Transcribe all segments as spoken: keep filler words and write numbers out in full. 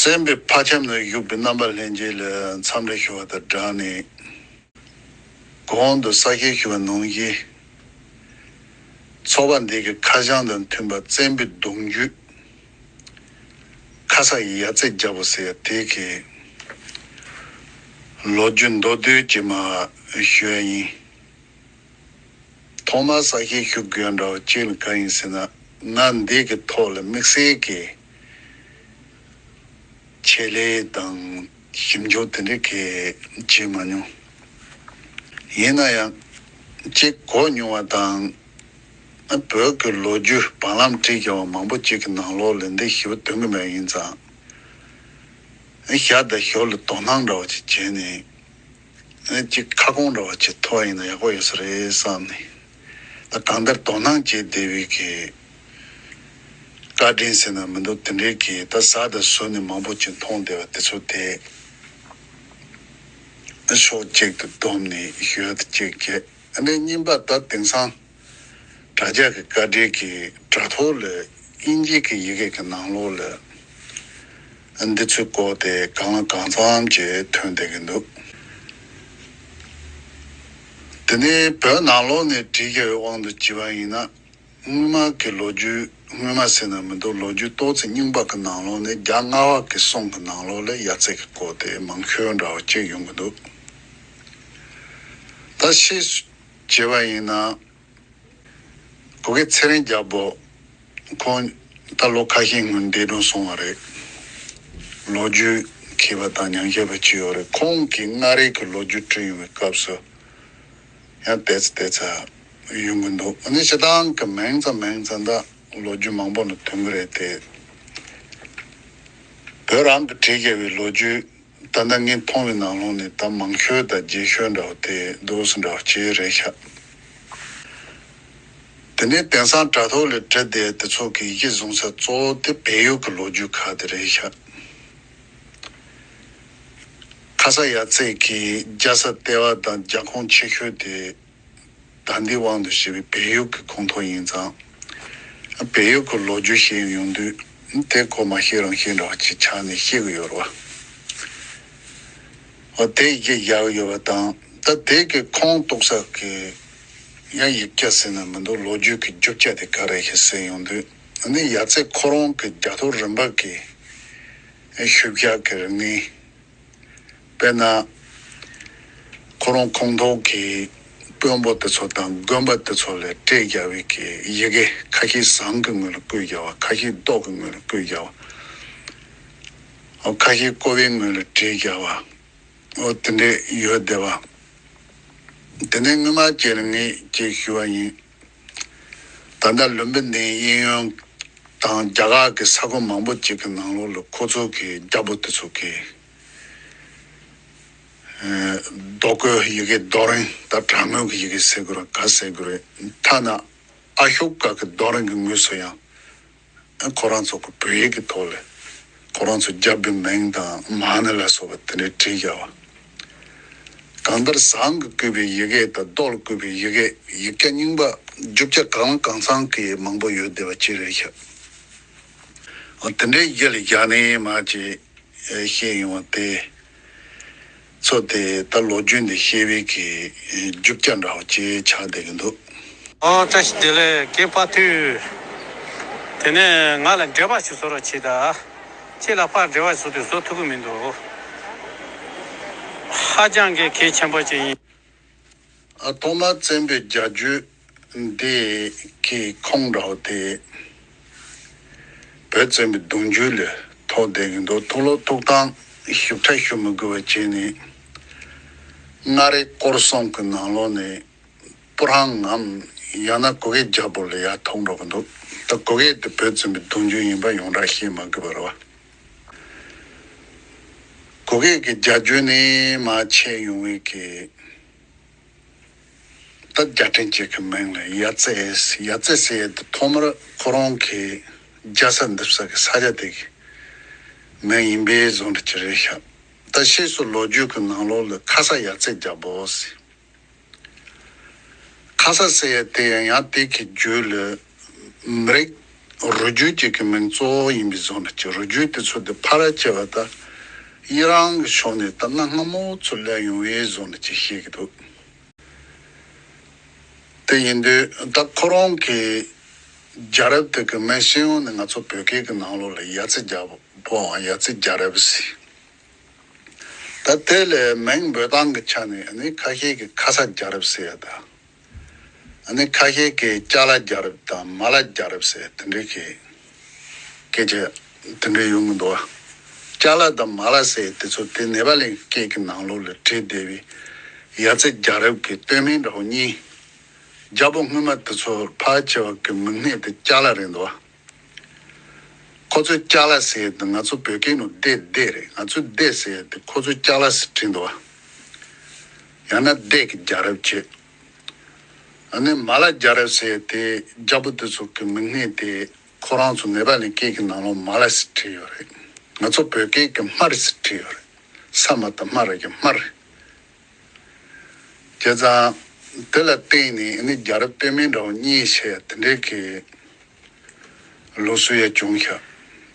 བཙན་པོའི་ཕ་ཁྱིམ་ན་བཞུགས་པའི་རྣམ་པ་ལྷན་རྒྱས་ལ་འཚམས་འདྲི་ཞུ་བ་དང་སྦྲགས་ནས། གོང་དུ་གསལ་བཤད་ཞུ་བ་ནང་བཞིན། ཚོགས་པ་འདི་གི་ཁ་བྱང་དང་མཐུན་པ་བཙན་པོའི་གདུང་རྒྱུད་ཁ་ས་ཡ་རྩེ་རྒྱལ་པོ་ཟེར་ཡ་དེ་གི་ལོ་རྒྱུས་མདོར་བསྡུས་ཀྱི་མ་ཞུ་ཡ་ཡིན། ཐོག་མར་གསལ་བཤད་ཞུ་དགོས་འདྲ་བ་གཅིག་ལ་གང་ཡིན་ཟེར་ན། ང་འདི་གི་ཐོག་ལ་དམིགས་བསལ་གྱི་ཆེད་ལས་དང་ཞིབ་འཇུག་དེ་འདྲ་གི་བྱེད་མ་མྱོང་། ཡིན་ན་ཡང་གཅིག་གོ་མྱོང་བ་དང་། བོད་ཀྱི་ལོ་རྒྱུས་བར་ལམ་བྲིས་ཀྱང་མང་པོ་གཅིག་གི་ནང་ལོགས་ལ་འདི་ཞིབ་པ་དོན་གྱི་མེད་ཡིན་ཙང་། ཞར་དང་ཞོར་ལ་དོ་སྣང་འདྲ་བ་ཅིག་བྱས་ནས། ཅིག་ཁ་སྐོང་འདྲ་བ་ཅིག་ཐོབ་ཡིན་ན་ཡག་པོ་ཡོད་ས་རེད་བསམ་ནས། ད་གང་ལྟར་དོ་སྣང་བྱེད་བདེ་བའི་གི་བཀའ་དྲིན་ཟེར་ན་མི་འདུག་དེ་འདྲའི་གི་ད་ཟ་དང་ཟོ་ནས་མང་པོ་ཅིག་མཐོང་བདེ་བ་དེ་ཚོ་དེ་ཕྱོགས་གཅིག་ཏུ་བསྡོམས་ནས་ཞུ་ཡ་དེ་གཅིག་བྱས། ཨ་ནི་གཉིས་པ་ད་དེང་སང་དྲ་རྒྱ་གི་བཀའ་དྲིན་གྱི་དྲ་ཐོག་ལ་དབྱིན་ཇི་གི་ཡི་གེ་གི་ནང་ལོགས་ལ་འདི་ཚོའི་སྐོར་དེ་གང་ལ་གང་འཚམ་གྱིས་ཐོན་བསྡད་ཀྱི་འདུག་དེ་ནས་བོད་ནང་ལོགས་ནས་བྲིས་ཡོད་དབང་དུ་བྱས་པ་ཡིན་ན། སྔོན་མ་གི་ལོ་རྒྱུས། སྔོན་མ་ཟེར་ན་མི་འདུག་ལོ་རྒྱུས་ཏོག་ཙམ་རྙིང་པ་གི་ནང་ལོགས་ནས་རྒྱལ་ལྔ་པ་གི་གསུང་གི་ནང་ལོགས་ལ་ཡ་རྩེ་གི་སྐོར་དེ་མང་ཤོས་འདྲ་བ་ཅིག་ཡོང་གི་འདུག་ད་ཤེས་བྱས་པ་ཡིན་ན། གུ་གེ་ཚེ་རིང་རྒྱལ་པོ་ཁོང་ད་ལོ་ཁ་ཤས་སྔོན་འདས་གྲོངས་སོང་བ་རེད། ལོ་རྒྱུས་མཁས་པ་དང་ཉམས་ཞིབ་པ་ཅིག་ཡོད་རེད། ཁོང་གིས་མངའ་རིས་ཀྱི་ལོ་རྒྱུས་བྲིས་ཡོང་བའི་སྐབས་སུ་ཡང་དེ་ཚོ་དེ་ཚོ་ཡོང་གི་འདུག་ཨ་ནི་སྤྱིར་བཏང་གི་མིང་ཙམ་མིང་ཙམ་ད་ལོ་རྒྱུས་མང་པོ་ནས་ཐོན་གི་རེད་དེ། བོད་རང་གི་བྲིས་བཞག་པའི་ལོ་རྒྱུས་ད་ལྟ་ངས་མཐོང་བའི་ནང་ལོགས་ནས་ད་མང་ཤོས་དང་རྒྱས་ཤོས་འདྲ་བོ་དེ་འདུག་སེ་འདྲ་བོ་ཅིག་རེད་ཤག་དེ་ནས་དེང་སང་དྲ་ཐོག་ལ་བྲིས་བསྡད་དེ་ཚོ་གི་ཡི་གེ་བཟུང་ས་གཙོ་བོ་དེ་བལ་ཡུལ་གྱི་ལོ་རྒྱུས་ཁག་དེ་རེད་ཤག་ཁ་ས་ཡ་རྩེ་གི་རྒྱལ་ས་ལྟེ་བ་དང་རྒྱལ་ཁོངས་ཆེ་ཤོས་དེ་ད་འདི་དབང་དུ་བྱས་པའི་བལ་ཡུལ་གྱི་ཁོངས་གཏོགས་ཡིན་ཙང་། བལ་ཡུལ་གྱི་ལོ་རྒྱུས་ཤེས་ཡོང་དུས་དེ་ཁོ་མ་ཤེས་རང་ཤེས་འདྲ་བ་ཅིག་ཆགས་ནས་ཤེས་ཀྱི་ཡོད་རེད་བ། འོ་དེ་ཡི་གེ་བཞག་ཡོད་པ་དང་ད་དེ་གི་ཁོངས་གཏོགས་ས་གི་ཡང་ཡིག་ཆ་ཟེར་ན་མི་འདུག་ལོ་རྒྱུས་ཀྱི་རྒྱུ་ཆ་དེ་ག་རེ་ཞིག་ཟེར་ཡོང་དུས། ཨ་ནི་ཡ་རྩེ་ཁོ་རང་གི་རྒྱ་ཐོ་རིམ་པ་གི་ཤུལ་བཞག་གི་རིག་གནས། དཔེར་ན། ཁོ་རང་ཁོངས་གཏོགས་ཀྱི་དཔོན་པོ་དེ་ཚོ་དང་དགོན་པ་དེ་ཚོ་ལ་སྤྲད་རྒྱག་པའི་གི་ཡི་གེ་ཁ་ཤས་ཟངས་ཀྱི་ངོས་ལ་བརྐོས་རྒྱག་པ། ཁ་ཤས་རྡོ་གི་ངོས་ལ་བརྐོས་རྒྱག་པ། ཁ་ཤས་ཀོ་བའི་ངོས་ལ་བྲིས་རྒྱག་པ། འོ་དེ་འདྲས་ཡོད་བསྡད་པ། དེ་ནས་སྔོན་མ་ཅིག་ལ་ངས་ཅིག་ཞུ་བ་ཡིན། ད་ལྟ་ལུམ་བི་ནིའི་གཡས་གཡོན་དང་རྒྱ་གར་གྱི་ས་ཁུལ་མང་པོ་ཅིག་གི་ནང་ལོགས་ལ་ཁོ་ཚོ་གི་རྒྱལ་པོ་དེ་ཚོ་གི་རྡོ་བརྐོས་ཡི་གེ་རྡོ་རིང་། ད་དྲ་ངོས་ཀྱི་ཡི་གེ་ཟེར་དགོས་རེད་ག་ཟེར་དགོས་རེད། ཐ་ན་ཨ་ཤོ་ཀ་གི་རྡོ་རིང་གི་ངོས་སུ་ཡང་ཁོ་རང་ཚོ་གི་བོད་ཡིག་གི་ཐོག་ལ་ཁོ་རང་ཚོ་རྒྱལ་པོའི་མིང་དང་མ་ཎི་ལ་སོགས་པ་དེ་འདྲའི་བྲིས་བཞག་པ། གང་ལྟར་ཟངས་ཀྱིས་བརྐོས་པའི་ཡི་གེ་དང་རྡོ་ལ་བརྐོས་པའི་ཡི་གེ། ཡིག་ཆ་རྙིང་པ་རྒྱུ་ཆ་གང་ལ་གང་འཚམ་གྱི་མང་པོ་ཡོད་བསྡད་པ་ཅིག་རེད་ཤག་འོ་དེ་འདྲའི་ཡིད་ལ་བཞག་ནས་མར་ཅིག་བཤད་ཡོང་བ་དེ་ཚོ་དེ་ད་ལོ་རྒྱུས་འདི་བཤད་པའི་གི་རྒྱུ་ཆ་འདྲ་བོ་ཅིག་ཆགས་བསྡད་ཀྱི་འདུག་ཨོ་བཀྲ་ཤིས་བདེ་ལེགས་རྒན་དཔའ་ཐུལ། དེ་ནས་ང་ལ་འབྲེལ་བ་ཞིག་བཟོ་རོགས་བྱེད་དང་། ཁྱེད་ལ་ཕར་འབྲེལ་བ་བཟོ་དུས་བཟོ་ཐུབ་ཀྱི་མི་འདུག་ཧ་ཅང་གི་གལ་ཆེན་པོ་ཅིག་ཡིན། ཨ། ཐོག་མར་བཙན་པོའི་རྒྱལ་རྒྱུད་འདི་གི་ཁུངས་འདྲ་བོ་དེ་བོད་བཙན་པོའི་གདུང་རྒྱུད་ལ་ཐོགས་བསྡད་ཀྱི་འདུག་ཐུགས་ལོ་ཐུགས་དམ་ཞིབ་ཕྲ་ཞུ་མི་དགོས་པ་བྱས་ནས། མངའ་རིས་སྐོར་གསུམ་གྱི་ནང་ལོགས་ནས་སྤུ་ཧྲེང་ངམ་ཡང་ན་གུ་གེ་རྒྱལ་པོ་ལ་ཡར་ཐོགས་འགྲོ་གི་འདུག་ད་གུ་གེ་དེ་བོད་བཙན་པོའི་གདུང་རྒྱུད་ཡིན་པ་ཡོངས་གྲགས་ཤེས་མ་དགོས་པ་རེད་བ། གུ་གེ་གི་རྒྱལ་རྒྱུད་ནས་མར་ཆད་ཡོང་བའི་གི་ད་རྒྱལ་ཕྲན་གཅིག་གི་མིང་ལ་ཡ་རྩེ། ཡ་རྩེ་ཟེར་ཡ་དེ་ཐོག་མར་ཁོ་རང་གི་རྒྱལ་ས་འདེབས་ས་གི་ས་ཆ་དེ་གི་མིང་ཡིན་པའི་བཟོ་འདྲ་ཅིག་རེད་ཤག་ད་ཕྱིས་སུ་ལོ་རྒྱུས་ཀྱི་ནང་ལོགས་ལ་ཁ་ས་ཡ་རྩེ་རྒྱལ་པོ་ཟེར། ཁ་ས་ཟེར་ཡ་དེ་ཡང་ཡང་དེ་གི་རྒྱུད་ལ་མི་རིགས་ རུས་རྒྱུད་ཅིག་གི་མིང་གཙོ་བོ་ཡིན་པའི་བཟོ་འདྲ་ཅིག་རུས་རྒྱུད་དེ་ཚོ་དེ་ཕལ་ཆེ་བ་ད་ཡི་རང་གི་ཕྱོགས་ནས་ད་གནའ་སྔ་མོ་ཚོ་སླེབས་ཡོང་བའི་བཟོ་འདྲ་ཅིག་བཤད་ཀྱི་འདུག་དེ་ཡིན་དུས་ད་ཁོ་རང་གི་རྒྱལ་རབས་དེ་གི་མིང་ཤེས་ཡོང་ནས་ང་ཚོ་བོད་སྐད་ཀྱི་ནང་ལོགས་ལ་ཡ་རྩེ་རྒྱལ་པོའམ་ཡ་རྩེ་རྒྱལ་རབས་ཟེར། ད་དེ་ལས་མིང་འབོད་སྟངས་ཀྱི་ཆ་ནས་ཨ་ནི་ཁ་ཤས་ཀྱིས་ཁ་ས་རྒྱལ་རབས་ཟེར་ཡ་དང་། ཨ་ནི་ཁ་ཤས་ཀྱིས་ཅ་ལ་རྒྱལ་རབས་དང་མ་ལ་རྒྱལ་རབས་ཟེར་དེ་འདྲའི་གི་སྐད་ཆ་དེ་འདྲ་ཡོང་གི་འདུག་བ། ཅ་ལ་དང་མ་ལ་ཟེར་དེ་ཚོ་དེ་ནེ་པ་ལི་སྐད་ཀྱི་ནང་ལོགས་ལ་བྲིས་བསྡད་པའི་ཡ་རྩེ་རྒྱལ་རབས་ཀྱི་སྟོད་སྨད་འདྲ་བོ་གཉིས། རྒྱལ་པོ་སྔོན་མ་དེ་ཚོ་ཕལ་ཆེ་བ་གི་མིང་སྣེ་དེ་ཅ་ལ་རེད་འདུག་བ། ཁོ་ཚོས་ཅ་ལ་ཟེར་དུས་ང་ཚོ་བོད་སྐད་ནང་སྡེ་སྡེ་རེད། ང་ཚོས་སྡེ་ཟེར་དུས་ཁོ་ཚོས་ཅ་ལ་ཟེར་བྲིས་འདུག་བ། ཡང་ན་སྡེ་གི་རྒྱལ་རབས་བྱས། ཨ་ནི་མ་ལ་རྒྱལ་རབས་ཟེར་དེ་རྒྱལ་པོ་དེ་ཚོ་གི་མིང་སྣེ་དེ་ཁོ་རང་ཚོ་ནེ་པ་ལི་སྐད་ཀྱི་ནང་ལོགས་མ་ལ་ཟེར་བྲིས་ཡོད་རེད། ང་ཚོ་བོད་སྐད་ཀྱི་སྨར་ཟེར་བྲིས་ཡོད་རེད། ས་མ་ད་སྨ་ར་གི་སྨར། བྱས་ཙང་དེ་ལ་བརྟེན་ནས་ཨ་ནི་རྒྱལ་རབས་སྟོད་སྨད་འདྲ་བོ་གཉིས་བྱས་དེ་འདྲའི་གི་ལུགས་སྲོལ་ཡང་བྱུང་ཤག་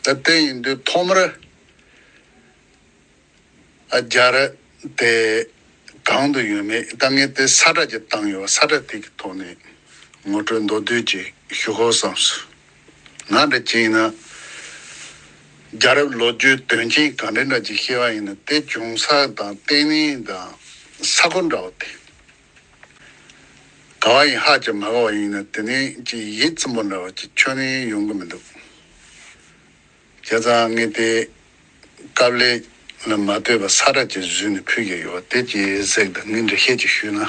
ད་དེ་ཡིན་དུས་ཐོག་མར་ཨ་རྒྱལ་རབས་དེ་གང་དུ་ཡོད་མེད་ད་ངས་དེ་ས་ཁྲ་ཅིག་བཏང་ཡོད། ས་ཁྲ་དེ་གི་ཐོག་ནས་ངོ་སྤྲོད་མདོར་བསྡུས་ཅིག་ཞུ་དགོས་བསམས་སོང་། ང་འདྲ་ཅིག་ཡིན་ན་རྒྱལ་རབས་ལོ་རྒྱུས་དོན་རྐྱེན་གང་འདྲ་འདྲ་ཅིག་བཤད་པ་ཡིན་ན་དེ་བྱུང་ས་དང་བརྟེན་གནས་དང་ས་གོ་འདྲ་བོ་དེ། ག་བ་ཡིན་ཧ་ཅང་མ་གོ་བ་ཡིན་ན་དེ་ནས་ཅིག་ཡིད་ཚིམ་པོ་འདྲ་བ་ཅིག་ཁྱོན་ནས་ཡོང་གི་མི་འདུག་བྱས་ཙང་ངས་དེ་དཀའ་ལས་ལ་མ་ལྟོས་པར་ས་ཁྲ་ཅིག་བཟོས་ནས་ཕུལ་གྱི་ཡོད་དེ་ཅིག་གཟིགས་དང་ངས་འགྲེལ་བཤད་ཅིག་ཞུས་ན།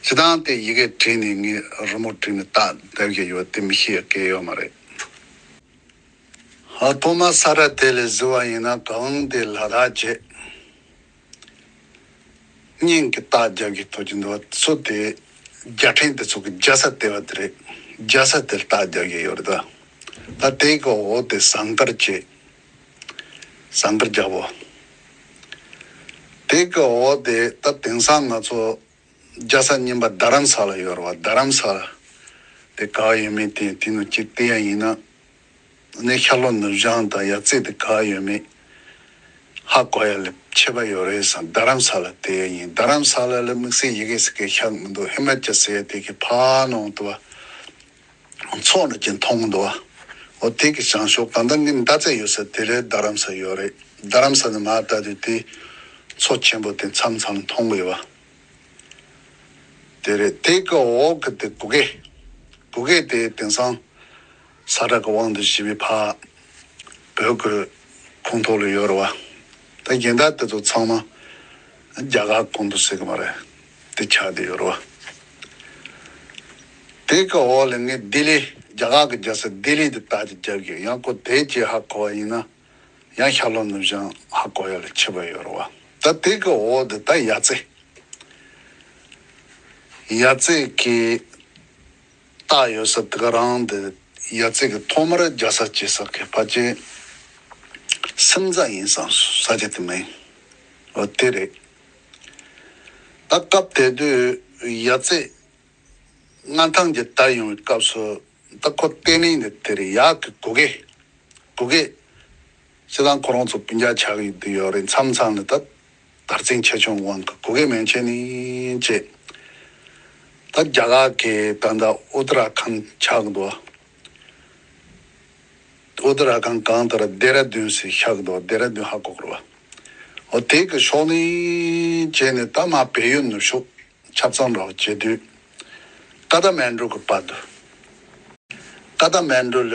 སྤྱིར་བཏང་དེ་ཡི་གེ་བྲིས་ནས་ངས་རི་མོ་བྲིས་ནས་རྟགས་བརྡབ་ཀྱི་ཡོད་དེ་མི་ཤེས་ཡ་གལ་ཡོད་མ་རེད། ཧ་ཐོག་མ་ས་ཁྲ་དེ་ལས་གཟིགས་པ་ཡིན་ན་གང་དེ་ལ་དྭགས་བྱས། སྙན་གྱི་རྟགས་རྒྱབ་ཀྱི་ཐོག་གི་འདུག་བ་ཚོ་དེ་རྒྱལ་ཕྲན་དེ་ཚོ་གི་རྒྱལ་ས་དེ་བ་དེ་རེད། རྒྱལ་ས་དེར་རྟགས་རྒྱབ་ཀྱི་ཡོད་རེད་ད། ད་དེ་གི་འོག་དེ་ཟངས་དཀར་བྱས། ཟངས་དཀར་རྒྱལ་པོ། དེ་གི་འོག་དེ་ད་དེང་སང་ང་ཚོ་རྒྱལ་ས་རྙིང་པ་རྡ་རམ་ས་ལ་ཡོད་རེད་བ། རྡ་རམ་ས་ལ་དེ་ག་བ་ཡོད་མེད་དེ་དེ་ནང་གཅིག་བལྟས་ཡ་ཡིན་ན། ནས་ཤར་ལྷོ་ནུབ་བྱང་དང་ཡ་རྩེ་དེ་ག་བ་ཡོད་མེད་ཧ་གོ་ཡ་ལ་ཁྱད་པར་ཡོད་རེད་བསམ། རྡ་རམ་ས་ལ་བལྟས་ཡ་ཡིན། རྡ་རམ་ས་ལ་ལ་དམིགས་བསལ་ཡི་གེ་ཟེར་མཁན་ཤག་མི་འདུག་ཧི་མ་ཅལ་ཟེར་ཡ་དེ་གི་ཕར་ནང་དུ་བ། མཚོ་ནང་གི་མཐོང་འདུག་བ། འོ་དེ་གི་བྱང་ཕྱོགས་གང་ལྟར་ངའི་མདའ་རྩེ་ཡོད་ས་དེ་རེད། རྡ་རམ་ས་ཡོད་རེད། རྡ་རམ་ས་ནས་མར་ལྟ་དུས་དེ་མཚོ་ཆེན་པོ་དེ་མཚམས་མཚམས་མཐོང་གི་ཡོད་བ། དེ་རེད། དེ་གི་འོག་གི་དེ་གུ་གེ། གུ་གེ་དེ་དེང་སང་ས་ཁྲ་གི་དབང་དུ་བྱས་པའི་ཕ་བོད་ཀྱི་ཁོངས་གཏོགས་ལ་ཡོད་རེད་བ། ད་གཞན་དག་དེ་ཚོ་ཚང་མ་རྒྱ་གར་ཁོངས་གཏོགས་ཟེར་གི་མ་རེད། དེ་ཆགས་བསྡད་ཡོད་རེད་བ། དེ་གི་འོག་ལ་ངས་ལྡི་ལི་རྒྱ་གར་གི་རྒྱལ་ས་ལྡི་ལི་དེ་ལྟ་ཅི་རྒྱབ་ཀྱི་ཡང་ཁོ་དེ་ཅི་ཧ་གོ་བ་ཡིན་ན། ཡང་ཤར་ལྷོ་ནུབ་བྱང་ཧ་གོ་ཡ་ལ་ཁྱད་པར་ཡོད་རེད་བ། ད་དེ་གི་འོག་དེ་ད་ཡ་རྩེ། ཡ་རྩེ་གི་རྟགས་ཡོད་ས་དེ་ག་རང་དེ་ཡ་རྩེ་གི་ཐོག་མར་རྒྱལ་ས་བྱེད་ས་གི་ཕལ་ཆེར་སེམས་རྩ་ཡིན་བསམ་ས་ཆ་དེ་མིན། འོ་དེ་རེད། ད་སྐབས་དེ་དུས་ཡ་རྩེ་མངའ་ཐང་གི་དར་ཡོང་བའི་སྐབས་སུ་ད་ཁོ་བརྟེན་ནས་འདི་དེ་རེད། ཡག་གི་གུ་གེ། གུ་གེ། སྤྱིར་བཏང་ཁོ་རང་ཚོ་སྤུན་ཀྱག་ཆགས་ཀྱི་འདུག་ཡོད་རེད། མཚམས་མཚམས་ལ་ད་དར་ཚན་ཆེ་ཆུང་དབང་གིས་གུ་གེ་མན་ཆད་ནས་བྱས། ད་རྒྱ་གར་གྱི་ད་ལྟ་ཨུ་ཏི་ར་ཁན་ཆགས་ཀྱི་འདུག་ཨུ་ཏི་ར་ཁན་གང་ལྟར་ལྡེ་ར་ལྡུན་ཟེར་ཤག་འདུག་ལྡེ་ར་ལྡུན་ཧ་གོ་གི་རེད་བ། འོ་དེ་གི་ཕྱོགས་ནས་བྱས་ནས་ད་མར་བལ་ཡུལ་ནུབ་ཕྱོགས། ཆབ་གཙང་འདྲ་བོ་བྱེད་དུས། ཀ་ཐ་མན་གྲུ་གི་བར་དུ། ཀ་ཐ་མན་གྲུ་ལ་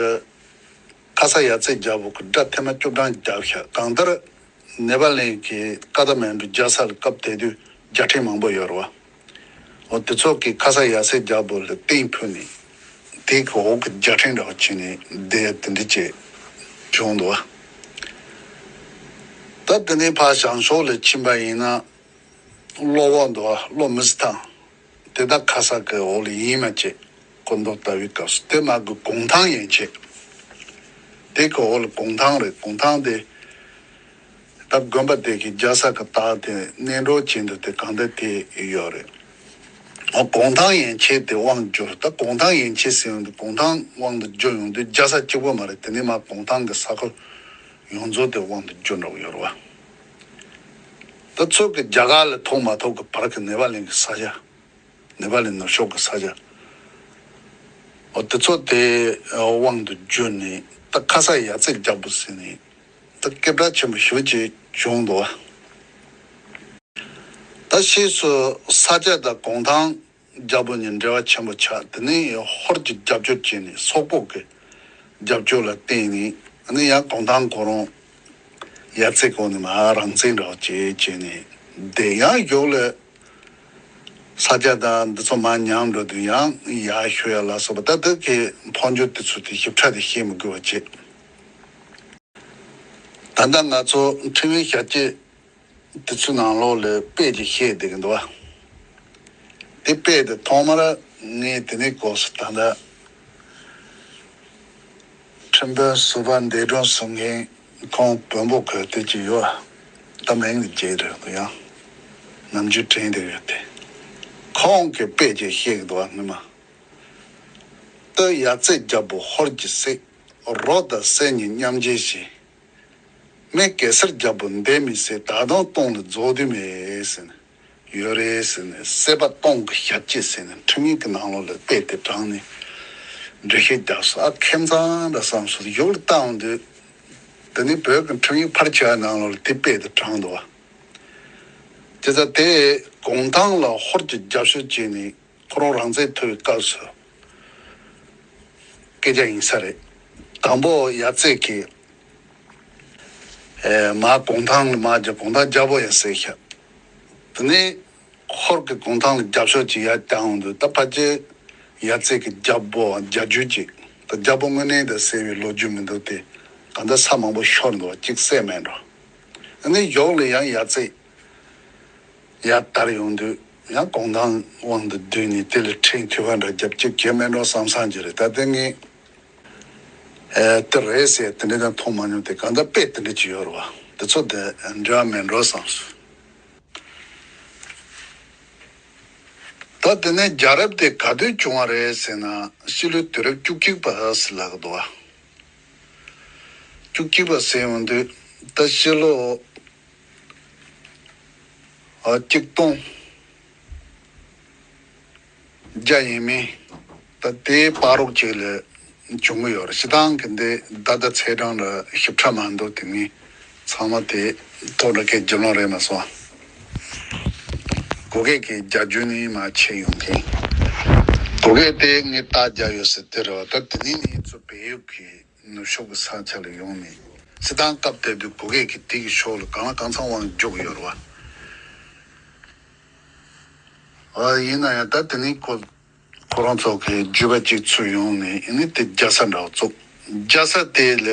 ཁ་ས་ཡ་རྩེ་རྒྱལ་པོ་གི་དགྲ་ཐེངས་མ་བཅུ་གྲངས་བརྒྱབ་ཤག་གང་ལྟར་ནེ་པ་ལན་གྱི་ཀ་ཐ་མན་གྲུ་རྒྱལ་ས་ལ་སྐབས་དེ་དུས་རྒྱལ་ཕྲན་མང་པོ་ཡོད་རེད་བ། འོ་དེ་ཚོ་གིས་ཁ་ས་ཡ་རྩེ་རྒྱལ་པོ་ལ་རྟིང་ཕུལ་ནས་དེ་གི་འོག་གི་རྒྱལ་ཕྲན་འདྲ་བོ་བྱས་ནས་བསྡད་དེ་འདྲ་བྱས་བྱུང་འདུག་བ། ད་དེ་ནས་ཕར་བྱང་ཕྱོགས་ལ་ཕྱིན་པ་ཡིན་ན། གློ་བོ་འདུག་བ། གློ་མི་སི་ཐང་། དེ་ད་ཁ་ས་གི་འོག་ལ་ཡིན་མ་བྱེད། སྐུ་མདོག་ལྟ་བུའི་སྐབས་སུ་དེ་མ་གི་གུང་ཐང་ཡན་ཆད། དེ་གི་འོག་ལ་གུང་ཐང་རེད། གུང་ཐང་དེ་ད་དགོན་པ་དེ་གི་རྒྱལ་ས་གི་རྟགས་དེ་གནས་འགྲོ་བྱེད་འདུག་དེ་གང་ལྟར་དེ་ཡོད་རེད། ཨ་གུང་ཐང་ཡན་ཆད་དེ་དབང་བསྒྱུར། ད་གུང་ཐང་ཡན་ཆད་ཟེར་ཡོང་དུས་གུང་ཐང་དབང་དུ་བསྒྱུར་ཡོང་དུས་རྒྱལ་ས་གཅིག་པོ་མ་རེད། དེ་ནས་མར་གུང་ཐང་གི་ས་ཁུལ་ཡོངས་རྫོགས་དེ་དབང་དུ་བསྒྱུར་འགྲོ་གི་ཡོད་རེད་བ། ད་ཚོད་ཀྱི་རྒྱ་གར་ལ་ཐུག་མ་ཐུག་གི་བར་གྱི་ནེ་པ་ལིང་གི་ས་ཆ། ནེ་པ་ལི་ནུབ་ཕྱོགས་ཀྱི་ས་ཆ། འོ་དེ་ཚོ་དེ་དབང་དུ་བསྒྱུར་ནས། ད་ཁ་སང་ཡ་རྩེ་རྒྱལ་པོ་ཟེར་ནས་ད་སྐད་གྲགས་ཆེན་པོ་ཞེ་པོ་ཅིག་བྱུང་འདུག་བ། ད་ཕྱིས་སུ་ས་སྐྱ་དང་གུང་ཐང་རྒྱལ་པོ་གཉིས་འབྲེལ་བ་ཆེན་པོ་ཆགས། དེ་ནས་ཧོར་གྱི་རྒྱབ་སྐྱོར་བྱས་ནས། སོག་པོ་གི་རྒྱབ་སྐྱོར་ལ་བརྟེན་ནས། ཨ་ནི་ཡང་གུང་ཐང་ཁོ་རང་ཡ་རྩེ་ཁོ་ནས་མར་རང་བཙན་འདྲ་བོ་བྱས་བྱས་ནས་བསྡད། ཡང་ཡོག་ལ་ས་སྐྱ་དང་འདི་ཚོ་མར་ཉམས་འགྲོ་དུས་ཡང་ཡར་ཤོད་ཡ་ལ་སོགས་པ། ད་དེ་གི་འཕོ་འགྱུར་དེ་ཚོ་དེ་ཞིབ་ཕྲ་དེ་བཤད་མི་དགོས་པ་བྱས། ད་ལྟ་ང་ཚོ་འཕྲིན་ཡིག་ཞལ་ལྕེ་དེ་ཚོའི་ནང་ལོགས་ལ་དཔེ་ཅིག་བཤད་བསྡད་ཀྱི་འདུག་བ། དེ་དཔེ་དེ་ཐོག་མར་ངས་དེ་ནས་གོ་སོང་། ད་ལྟ་ཁྲིམས་དཔོན་ཟུར་པ་འདས་གྲོངས་སོང་མཁན་ཁོང་བོན་པོ་གོས་དེ་ཅིག་ཡོད། ད་མིང་དེ་བརྗེད་རེད་འདུག། ཡང་ནམ་རྒྱུན་དྲན་བསྡད་ཡོད་དེ། ཁོང་གིས་དཔེ་ཅིག་བཤད་ཀྱི་འདུག་བ། སྔོན་མ། ལྟོས། ཡ་རྩེ་རྒྱལ་པོ་ཧོར་གྱི་སྲས། རོ་དང་སྲས་གཉིས་མཉམ་བརྗེ་བྱས། མི་གེ་སར་རྒྱལ་པོ་འདས་མི་སྲས། ད་དུང་སྟོང་ལ་རྫོགས་དུས་མེད་ཟེར་ནས་ཡོད་རེད་ཟེར་ནས། སྲས་པ་སྟོང་གི་ཞབས་སྐྱེས་ཟེར་ནས་འཕྲིན་ཡིག་གི་ནང་ལོགས་ལ་དཔེ་དེ་དྲངས་ནས་འགྲེལ་བཤད་རྒྱབ་སོང་། ཨ་ཁྱིམ་ཚང་འདྲ་བསམ་སོང་། ཡུལ་ལ་བལྟ་འོང་དུས་དེ་ནས་བོད་ཀྱི་འཕྲིན་ཡིག་ཕལ་ཆེ་བ་ནང་ལོགས་ལ་དེ་དཔེ་དེ་དྲངས་འདུག་བ། དེ་ཚ་དེ་གུང་ཐང་ལ་ཧོར་གྱི་རྒྱབ་སྐྱོར་བྱས་ནས་ཁོ་རང་རང་བཙན་ཐོབ་པའི་སྐབས་སུ་སྐད་ཆ་ཡིན་ས་རེད། དང་པོ་ཡ་རྩེ་གི་ཨེ་མར་གུང་ཐང་ལ་མར་རྒྱབ། གུང་ཐང་རྒྱལ་པོ་ཡང་བསད་ཤག། དེ་ནས་ཧོར་གྱི་གུང་ཐང་ལ་རྒྱབ་སྐྱོར་ཅིག་ཡར་བཏང་འོང་དུས། ད་ཕལ་ཆེར་ཡ་རྩེ་གི་རྒྱལ་པོ་རྒྱལ་རྒྱུད་ཅིག། ད་རྒྱལ་པོ་དངོས་གནས་དེ་བསད་པའི་ལོ་རྒྱུས་མི་འདུག་སྟེ། གང་ལྟར་ས་མང་པོ་ཤོར་འདུག། གཅིག་བསད་མེད་འགྲོ། ཨ་ནི་ཡོག་ལ་ཡང་ཡ་རྩེ་ཡར་དར་ཡོང་དུས་ཡང་གུང་ཐང་དབང་དུ་བསྡུས་ནས་དེ་ལ་ཁྲིམས་མཐུན་པ་འདྲ་རྒྱབ། གཅིག་གལ་མེད་འགྲོ་བསམ་བསམ་གྱི་རེད། ད་ལྟ་ངས་ཨེ་དེ་རེད་ཟེར་དེ་འདྲ་ཀྱང་མཐོང་མ་མྱོང་སྟེ། གང་ལྟར་དཔེ་དེ་འདྲ་ཅིག་ཡོད་རེད་བ། དེ་ཚོ་དེ་འབྲེལ་བ་མེད་འགྲོ་བསམ་སོང་། ད་དེ་ནས་རྒྱལ་རབས་དེ་ག་དུས་བྱུང་བ་རེད་ཟེར་ན། ཕྱི་ལོའི་དུས་རབས་བཅུ་གཅིག་པ་ཟེར་ལབ་ཀྱི་འདུག་བ། བཅུ་གཅིག་པ་ཟེར་ཡོང་དུས་ད་ཕྱི་ལོ་ཨ་གཅིག་སྟོང་བརྒྱ་ཡས་མས། ད་དེའི་བར་རོགས་ཅིག་ལ་བྱུང་གི་ཡོད་རེད། སྤྱིར་བཏང་གི་འདི་ད་ལྟ་ཚེས་གྲངས་ལ་ཞིབ་ཕྲ་མ་འདུག། དེ་ངས་ཚང་མ་དེ་ཐོག་འདྲ་སྐད་རྒྱབ་ལོང་རེད་མ་སོང་། གུ་གེ་གི་རྒྱལ་རྒྱུད་ནས་མར་ཕྱེ་ཡོང་མཁན། གུ་གེ་དེ་ངས་རྟགས་རྒྱག་ཡོད་ཟེར་དེ་རེད་བ། ད་དེ་ནས་ནི་ཚོ་བལ་ཡུལ་གྱི་ནུབ་ཕྱོགས་ཀྱི་ས་ཆ་ལ་ཡོང་ནས། སྤྱིར་བཏང་སྐབས་དེ་དུས་གུ་གེ་གི་དེ་གི་ཕྱོགས་ལ་གང་ལ་གང་འཚམ་དབང་འཇུག་ཡོད་རེད་བ། ཨ་ཡིན་ན་ཡང་ད་དེ་ནས་ཁོ་ཁོ་རང་ཚོ་གི་རྒྱུད་པ་གཅིག་ཚུར་ཡོང་ནས། ཨ་ནི་དེ་རྒྱལ་ས་འདྲ་བོ་བཙུགས། རྒྱལ་ས་དེ་ལ་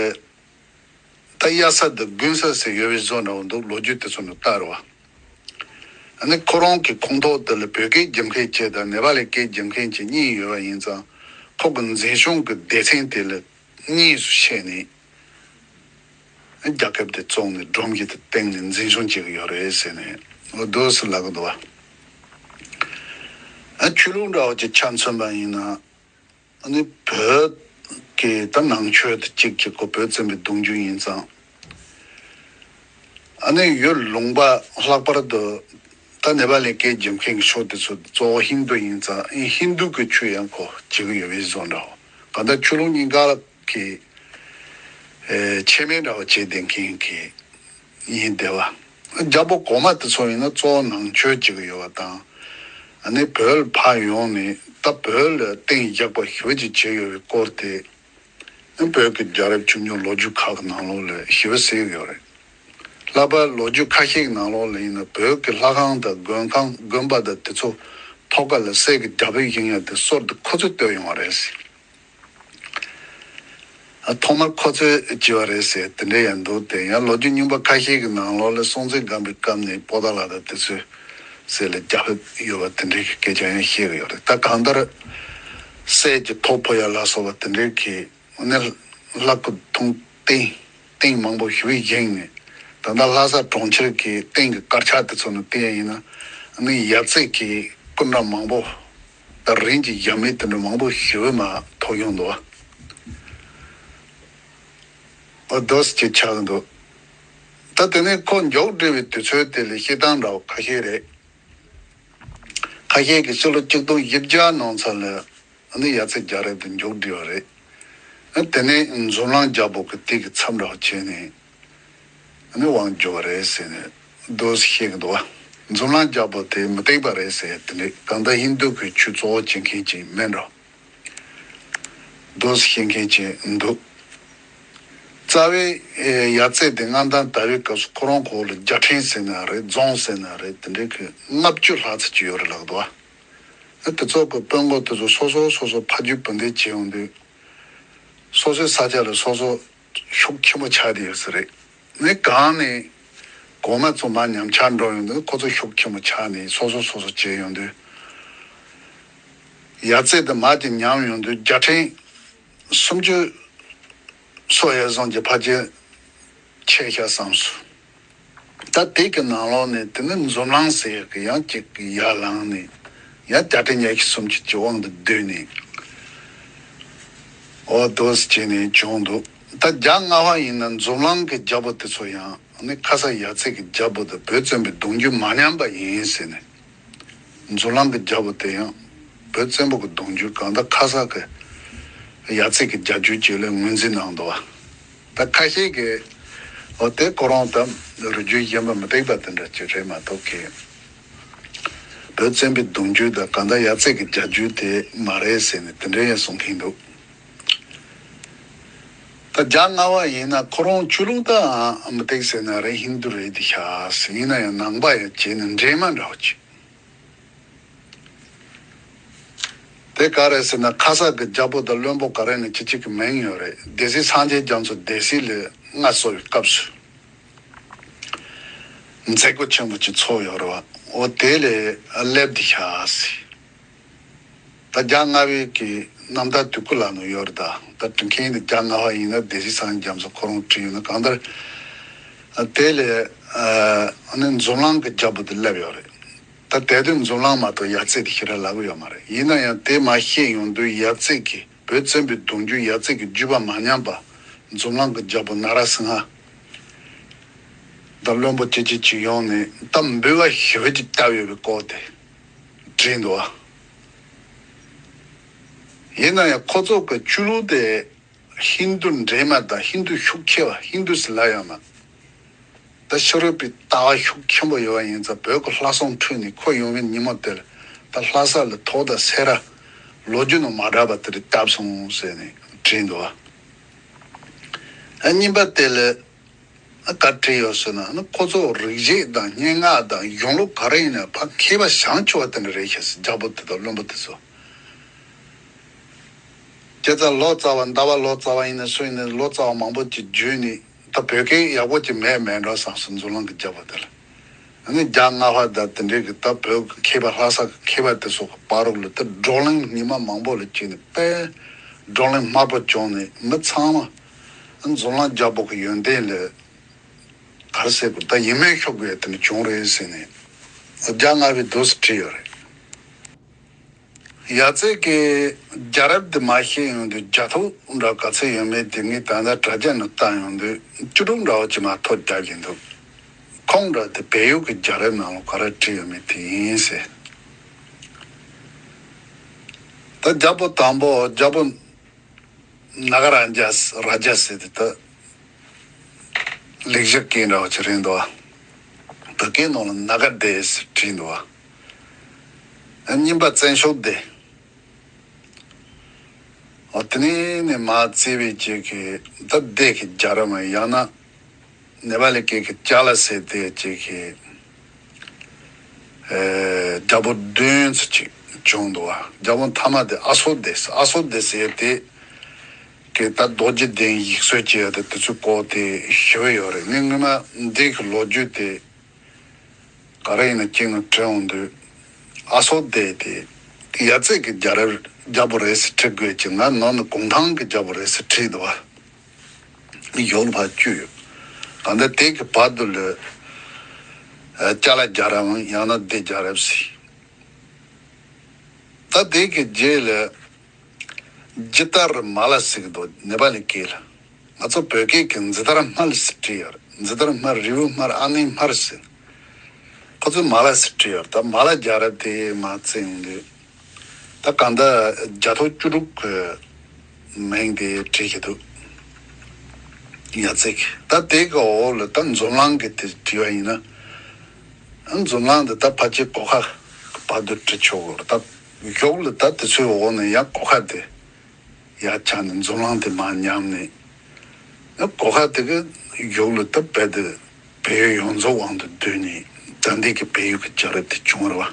ད་གཡར་ས་དང་དགོན་ས་ཟེར་ཡོད་པའི་བཟོ་འདྲ་བོ་འདུག། ལོ་རྒྱུས་དེ་ཚོ་ནང་ལྟར་བ། ཨ་ནི་ཁོ་རང་གི་ཁོངས་གཏོགས་དེ་ལ་བོད་སྐད་རྒྱབ་མཁན་གཅིག་དང་ནེ་པ་ལི་སྐད་རྒྱབ་མཁན་གཅིག་གཉིས་ཡོད་པ་ཡིན་ཙང་། ཁོ་གི་འཛིན་སྐྱོང་གི་སྡེ་ཚན་དེ་ལ་གཉིས་སུ་ཕྱེ་ནས། རྒྱལ་ཁབ་དེ་བཙོང་ནས་སྒྲོམ་གཞི་དེ་བཏིང་ནས་འཛིན་སྐྱོང་བྱེད་ཀྱི་ཡོད་རེད་ཟེར་ནས་འོ་འདུག་སེ་ལབ་ཀྱི་འདུག་བ། ཨ་ཆོས་ལུགས་འདྲ་བོ་ཅིག་ཆ་མཚོན་པ་ཡིན་ན། ཨ་ནི་བོད་ཀྱི་ད་ནང་ཆོས་དེ་གཅིག་གི་ཁོ་བོད་བཙན་པོའི་གདུང་རྒྱུད་ཡིན་ཙང་། ཨ་ནི་ཡུལ་ལུང་པ་ལྷག་པར་དུ་ད་ནེ་པ་ལི་སྐད་རྒྱབ་མཁན་གྱི་ཕྱོགས་དེ་ཚོ་གཙོ་བོ་ཧིན་རྡུ་ཡིན་ཙང་། ཨ་ནི་ཧིན་རྡུ་གི་ཆོས་ཡང་ཁོ་བྱེད་ཀྱི་ཡོད་པའི་བཟོ་འདྲ་བོ། གང་ལྟར་ཆོས་ལུགས་གཉིས་ཀ་གི་ཨེ་ཆེ་མེད་འདྲ་བ་བྱེད་བསྡད་མཁན་གྱི་ཡིན་བསྡད་བ། རྒྱལ་པོ་གོང་མ་དེ་ཚོ་ཡིན་ན་གཙོ་བོ་ནང་ཆོས་བྱེད་ཀྱི་ཡོད་པ་དང་། ཨ་ནི་བོད་ལ་ཕར་ཡོང་ནས་ད་བོད་ལ་གཏིང་ཡག་པོ་ཞེ་པོ་ཅིག་བྱས་ཡོད་པའི་སྐོར་དེ། ཨ་ནི་བོད་ཀྱི་རྒྱལ་རབས་བྱུང་མྱོང་ལོ་རྒྱུས་ཁག་གི་ནང་ལོགས་ལ་ཞེ་པོ་གསལ་ཡོད་རེད། ལྷག་པར་ལོ་རྒྱུས་ཁ་ཤས་ཀྱི་ནང་ལོགས་ལ་ཡིན་ན་བོད་ཀྱི་ལྷ་ཁང་དང་མགོན་ཁང་དགོན་པ་དང་དེ་ཚོ་ཐོག་ཁ་ལ་གསེར་གྱི་རྒྱ་ཕིབས་བཞེངས་ཡ་དེ་སོར་དུ་ཁོ་ཚོས་བཏོད་ཡོང་བ་རེད་ཟེར། ཨ་ཐོག་མར་ཁོ་ཚོས་བྱས་པ་རེད་ཟེར་དེ་འདྲ་ཡང་འདུག་སྟེ། ཡང་ལོ་རྒྱུས་རྙིང་པ་ཁ་ཤས་ཀྱི་ནང་ལོགས་ལ་སྲོང་བཙན་སྒམ་པོའི་སྐབས་ནས་པོ་ཏཱ་ལ་དང་དེ་ཚོའི་གསེར་ལ་རྒྱ་ཕིབས་ཡོད་པ་དེ་འདྲའི་སྐད་ཆ་ཡང་བཤད་ཀྱི་ཡོད་རེད། ད་གང་ལྟར་གསེར་གྱི་ཐོ་ཕོག་ཡ་ལ་སོགས་པ་དེ་འདྲའི་གི་ནི་ལྷ་སྐུ་མཐོང་སྟེ། རྟེན་མང་པོ་ཞིག་བཞེངས་ནས། ད་ལྟ་ལྷ་ས་གྲོང་ཁྱེར་གྱི་རྟེན་གྱི་དཀར་ཆག་དེ་ཚོ་ནང་བལྟས་ཡིན་ན། ཨ་ནི་ཡ་རྩེ་གི་སྐུ་འདྲ་མང་པོ་ ད་རིན་གྱི་ཡ་མེད་དེ་འདྲ་མང་པོ་ཞེ་པོ་མ་ཐོབ་ཡོང་འདུག་བ། ཨོ་དོ་སི་ཅིག་ཆགས་འདུག་ད་དེ་ནས་ཁོ་མཇུག་སྒྲིལ་བའི་དུས་ཚོད་དེ་ལ་བཤད་སྟངས་འདྲ་བ་ཁ་ཤས་རེད། ཁ་ཤས་ཀྱིས་ཕྱི་ལོ་ཆིག་སྟོང་བཞི་བརྒྱ་ནང་ཚན་ལ་ཨ་ནི་ཡ་རྩེ་རྒྱལ་རབས་དེ་མཇུག་སྒྲིལ་བ་རེད། ཨ་དེ་ནས་འཛམ་གླིང་རྒྱལ་པོ་གི་དུས་ཀྱི་མཚམས་འདྲ་བ་བྱས་ནས་ཨ་ནི་དབང་བསྒྱུར་བ་རེད་ཟེར་ནས་དོ་སི་བཤད་ཀྱི་འདུག་བ། འཛམ་གླིང་རྒྱལ་པོ་དེ་མུ་སྟེགས་པ་རེད་ཟེར་དེ་འདྲས་གང་ལྟར་ཧིན་དུ་གི་ཆོས་གཙོ་བོ་བྱེད་མཁན་ཅིག་མིན་འགྲོ། དོ་སི་བཤད་མཁན་ཅིག་འདུག་རྩ་བའི་ཡ་རྩེ་དེ་མངའ་ཐང་དར་བའི་སྐབས་སུ་ཁོ་རང་ཁོ་ལ་རྒྱལ་ཕྲན་ཟེར་ན་རེད། རྫོང་ཟེར་ན་རེད། དེ་འདྲའི་གི་ལྔ་བཅུ་ལྷག་ཙམ་ཅིག་ཡོད་རེད་ལབ་འདུག་བ། དེ་ཚོ་གི་དཔོན་པོ་དེ་ཚོ་སོ་སོ་སོ་སོ་ཕ་རྒྱུད་བུ་འདེད་བྱེད་ཡོང་དུས། སོ་སོའི་ས་ཆ་ལ་སོ་སོ་ཤུགས་ཆེན་པོ་ཆགས་བསྡད་ཡོད་ས་རེད། ནས་གང་ནས་གོང་མ་ཚོ་མར་ཉམས་ཆག་འགྲོ་ཡོང་དུས་ཁོ་ཚོ་ཤུགས་ཆེན་པོ་ཆགས་ནས་སོ་སོ་སོ་སོ་བྱས་ཡོང་དུས། ཡ་རྩེ་དེ་མར་གྱི་ཉམས་ཡོང་དུས་རྒྱལ་ཕྲན་སུམ་ཅུ་སོ་ཡ་ཙམ་གྱི་ཕ་རྒྱུད་ཆད་ཤག་བསམ་སོང་། ད་དེ་གི་ནང་ལོགས་ནས་དེ་ནི་འཛམ་གླིང་ཟེར་ཡག་གི་ཡང་གཅིག་གི་ཡར་ལངས་ནས་ཡང་བརྒྱ་ཕྲན་ཉི་ཤུ་སུམ་ཅུ་གི་དབང་དུ་བསྡུས་ནས་ཨོ་དོ་སི་བྱས་ནས་བྱུང་འདུག་ད་རྒྱ་སྔ་བ་ཡིན་ན་འཛམ་གླིང་གི་རྒྱལ་པོ་དེ་ཚོ་ཡང་ནི་ཁ་སང་ཡ་རྩེ་གི་རྒྱལ་པོ་དེ་བོད་བཙན་པོའི་གདུང་རྒྱུད་མ་ཉམས་པ་ཡིན་ཟེར་ནས། འཛམ་གླིང་གི་རྒྱལ་པོ་དེ་ཡང་བོད་བཙན་པོ་གི་གདུང་རྒྱུད་གང་ལྟར་ཁ་སང་གི་ཡ་རྩེ་གི་རྒྱལ་རྒྱུད་ཅིག་ལ་ངོས་འཛིན་གནང་འདུག་བ། ད་ཁ་ཤས་ཀྱིས་འོ་དེ་ཁོ་རང་དང་རུས་རྒྱུད་གཞན་པ་མུ་སྟེགས་པ་དེ་འདྲ་ཅིག་རེད་མ་གཏོགས་ཀྱི། བོད་བཙན་པོའི་གདུང་རྒྱུད་དང་གང་ལྟར་ཡ་རྩེ་གི་རྒྱལ་རྒྱུད་དེ་མ་རེད་ཟེར་ནས་དེ་འདྲ་ཡང་གསུང་མཁན་འདུག་ད་རྒྱ་སྔ་བ་ཡིན་ན་ཁོ་རང་ཆོས་ལུགས་དང་མུ་སྟེགས་ཟེར་ན་རེད། ཧིན་དུ་རེད་དེ་ཤག་ཟེར། ཡིན་ན་ཡང་ནང་པ་ཡང་བྱས་ནས་འདྲེས་མ་འདྲ་བ་ཅིག་དེ་ག་རེ་ཟེར་ན་ཁ་སང་གི་རྒྱལ་པོ་དང་བློན་པོ་ག་རེ་ནས་ཅི་ཅིག་གི་མིང་ཡོད་རེད། སྡེ་སྲིད་སངས་རྒྱས་རྒྱ་མཚོ་སྡེ་སྲིད་ལས་མངའ་གསོལ་བའི་སྐབས་སུ་མཛད་སྒོ་ཆེན་པོ་ཅིག་ཚོགས་ཡོད་རེད་བ། འོ་དེ་ལས་སླེབས་དེ་ཤག་ཟེར། ད་རྒྱ་སྔ་བའི་གི་རྣམ་ཐར་དུས་སྐུ་ལ་ནུ་ཡོད་རེད། ད་ད་འབྲི་མཁན་དེ་རྒྱ་སྔ་བ་ཡིན་ན་སྡེ་སྲིད་སངས་རྒྱས་རྒྱ་མཚོ་ཁོ་རང་བྲིས་ཡོད་ན་གང་ལྟར་དེ་ལས་ཨ་ནི་འཛམ་གླིང་གི་རྒྱལ་པོ་དེ་སླེབས་ཡོད་རེད། ད་དེ་དུས་འཛམ་གླིང་མ་གཏོགས་ཡ་རྩེ་དེ་ཞེ་དྲག་ལབ་ཀྱི་ཡོད་མ་རེད། ཡིན་ན་ཡང་དེ་མ་ཤེས་ཡོང་དུས་ཡ་རྩེ་གི་བོད་བཙན་པོའི་གདུང་རྒྱུད་ཡ་རྩེ་གི་བརྒྱུད་པ་མ་ཉམས་པ་འཛམ་གླིང་གི་རྒྱལ་པོ་ན་ར་སིང་ཧ་དང་བློན་པོ་ཅི་ཅི་ཅིག་ཡོང་ནས་ད་འབུལ་བ་ཞེ་པོ་ཅིག་བཏབ་ཡོད་པའི་སྐོར་དེ་བྲིས་འདུག་བ། ཡིན་ན་ཡང་ཁོ་ཚོ་གི་ཆོས་ལུགས་དེ་ཧིན་དུ་འདྲེས་མ་དང་ཧིན་དུ་ཤུགས་ཆེ་བ། ཧིན་དུ་ཟེར་ལབ་ཡོད་མ། ད་ཕྱི་རོལ་པའི་ལྟ་བ་ཤུགས་ཆེན་པོ་ཡོད་པ་ཡིན་ཙང་བོད་ཀྱི་ལྷ་སྲུང་ཁྲོད་ནས་ཁོ་ཡོང་བའི་ཉིན་མོ་དེར་ད་ལྷ་ས་ལ་ཐོག་དང་སེ་ར་ལོ་རྒྱུས་ནང་མ་གྲགས་པ་དེ་རིགས་བཏབ་སོང་ཟེར་ནས་བྲིས་འདུག་བ། ཨ་གཉིས་པ་དེ་ལ་ཨ་ག་བྲིས་ཡོད་ཟེར་ན་ཨ་ནི་ཁོ་ཚོ་རིག་བྱེད་དང་སྙན་ངག་དང་གཞུང་ལུགས་ག་རེ་ཡིན་ན་ཕ་མཁས་པ་བྱང་ཆུབ་པ་དེ་འདྲ་རེད་ཤག་ཟེར། རྒྱལ་པོ་དེ་དང་བློན་པོ་དེ་ཚོ། དེ་ལྟར་ལོ་ཙཱ་བ་ཟླ་བ་ལོ་ཙཱ་བ་ཡིན་ན་སུ་ཡིན་ན་ལོ་ཙཱ་བ་མང་པོ་ཅིག་བརྒྱུད་ནས་ད་བོད་སྐད་ཡག་པོ་ཅིག་མེད་མེད་འགྲོ་བསམ་སོང་འཛམ་གླིང་གི་རྒྱལ་པོ་དེ་ལ། ཨ་ནི་རྒྱ་སྔ་བ་དང་དེ་འདྲའི་གི་ད་བོད་ཀྱི་མཁས་པ་ལྷ་ས་གི་མཁས་པ་དེ་ཚོ་གི་བར་རོགས་ལ་ད་བགྲོ་གླེང་ཉི་མ་མང་པོ་ལ་བྱས་ནས་དཔེ་བགྲོ་གླེང་དམར་པོ་བྱུང་ནས་མི་ཚང་མ་འཛམ་གླིང་རྒྱལ་པོ་གི་ཡོན་ཏན་ལ་ག་རེ་ཟེར་དགོས་ད་ཡིད་སྨོན་ཤོར་དགོས་དེ་འདྲ་བྱུང་རེད་ཟེར་ནས་རྒྱ་སྔ་བའི་དུས་སུ་བྲིས་ཡོད་རེད། ཡ་རྩེ་གི་རྒྱལ་རབས་འདི་མ་ཤེས་ཡོང་དུས་རྒྱ་ཐོ་འདྲ་ག་ཚོད་ཡོད་མེད་དེ་ངས་ད་ལྟ་དྲ་རྒྱ་ནང་བལྟ་ཡོང་དུས་བཅུ་དྲུག་འདྲ་བོ་ཅིག་མ་གཏོགས་རྒྱག་གི་འདུག་ཁོང་འདྲ་དེ་བལ་ཡུལ་གི་རྒྱལ་རབས་ནང་ལ་ག་རེ་བྲིས་ཡོད་མེད་དེ་ཡིན་ཟེར། ད་རྒྱལ་པོ་དང་པོ་རྒྱལ་པོ་ནཱ་ག་རཱ་ཛ་རཱ་ཛ་ཟེར་དེ་ད། ལེགས་བཤད་སྐད་འདྲ་བ་ཅིག་རེད་འདུག་བ། བོད་སྐད་ནང་ལ་ནཱ་ག་སྡེ་ཟེར་བྲིས་འདུག་བ། ཨ་གཉིས་པ་བཙན་བྱོལ་སྡེ། འོ་དེ་ནས་ནས་མར་བརྩིས་པའི་ཅིག་གི་ད་སྡེ་གི་རྒྱལ་རབས་མ་ཡང་ན་ནེ་པ་ལི་སྐད་ཀྱི་ཅཱ་ལ་ཟེར་དེ་ཅིག་གི་ཨེ་རྒྱལ་པོ་བདུན་ཙམ་ཅིག་བྱུང་འདུག་བ། རྒྱལ་པོ་མཐའ་མ་དེ་ཨ་སོ་སྡེ་ཟེར། ཨ་སོ་སྡེ་ཟེར་དེ། གི་ད་རྡོ་རྗེ་གདན་ཡིག་སྲོལ་བཅས་ཡོད་དེ་དེ་ཚོའི་སྐོར་དེ་ཞུ་གི་ཡོད་རེད། ངས་སྔོན་མ་འདི་གི་ལོ་རྒྱུས་དེ་ག་རེ་ཡིན་ན་ཁྱེད་ངས་དྲན་འོང་དུས་ཨ་སོ་སྡེ་དེ་ཡ་རྩེ་གི་རྒྱལ་རབས་རྒྱལ་པོ་རེད་ཟེར་བྲི་དགོས་ཀྱི་ང་ནང་ནས་གུང་ཐང་གི་རྒྱལ་པོ་རེད་ཟེར་བྲིས་འདུག་བ། ཡོད་ལ་ཕར་བཅུག་ཡོད། གང་ལྟར་དེ་གི་བར་དུ་ལ་ཨ་ཅ་ལག་རྒྱལ་རབས་ཡང་ན་སྡེ་རྒྱལ་རབས་ཟེར། ད་དེ་གི་རྗེས་ལ་ཇི་ཏར་མ་ལ་ཟེར་གི་འདུག་ནེ་པ་ལི་སྐད་ལ། ང་ཚོ་བོད་སྐད་ཀྱི་ཛི་ཏར་སྨལ་ཟེར་བྲིས་ཡོད་རེད། ཛི་ཏར་སྨལ། རི་བོ་སྨལ། ཨ་ནེ་སྨལ་ཟེར། ཁོ་ཚོས་མ་ལ་ཟེར་བྲིས་ཡོད་རེད། ད་མ་ལ་རྒྱལ་རབས་དེ་མར་བཙལ་ཡོང་དུས། ད་གང་ལྟར་རྒྱ་ཐོ་བཅུ་དྲུག་གི་མིང་དེ་བྲིས་ཀྱི་འདུག་ཡ་ཙིག་ད་དེ་གི་འོག་ལ་ད་འཛོམས་གླིང་གི་དེ་བྲིས་པ་ཡིན་ན། འཛོམས་གླིང་དེ་ད་ཕལ་ཆེར་སྒོ་ཁ་བར་དུ་བྲིས་ཆོག་གི་རེད། ད་གཞུག་ལ་ད་དེ་ཚོའི་འོག་ནས་ཡང་སྒོ་ཁ་དེ་ཡར་ཆགས་ནས་འཛོམས་གླིང་དེ་མར་ཉམས་ནས། ཡང་སྒོ་ཁ་དེ་གི་གཞུག་ལ་ད་རྦད་དེ་བལ་ཡུལ་ཡོངས་རྫོགས་དབང་དུ་བསྡུས་ནས་ད་ལྟའི་གི་བལ་ཡུལ་གྱི་རྒྱལ་རབས་དེ་བྱུང་བ་རེད་བ།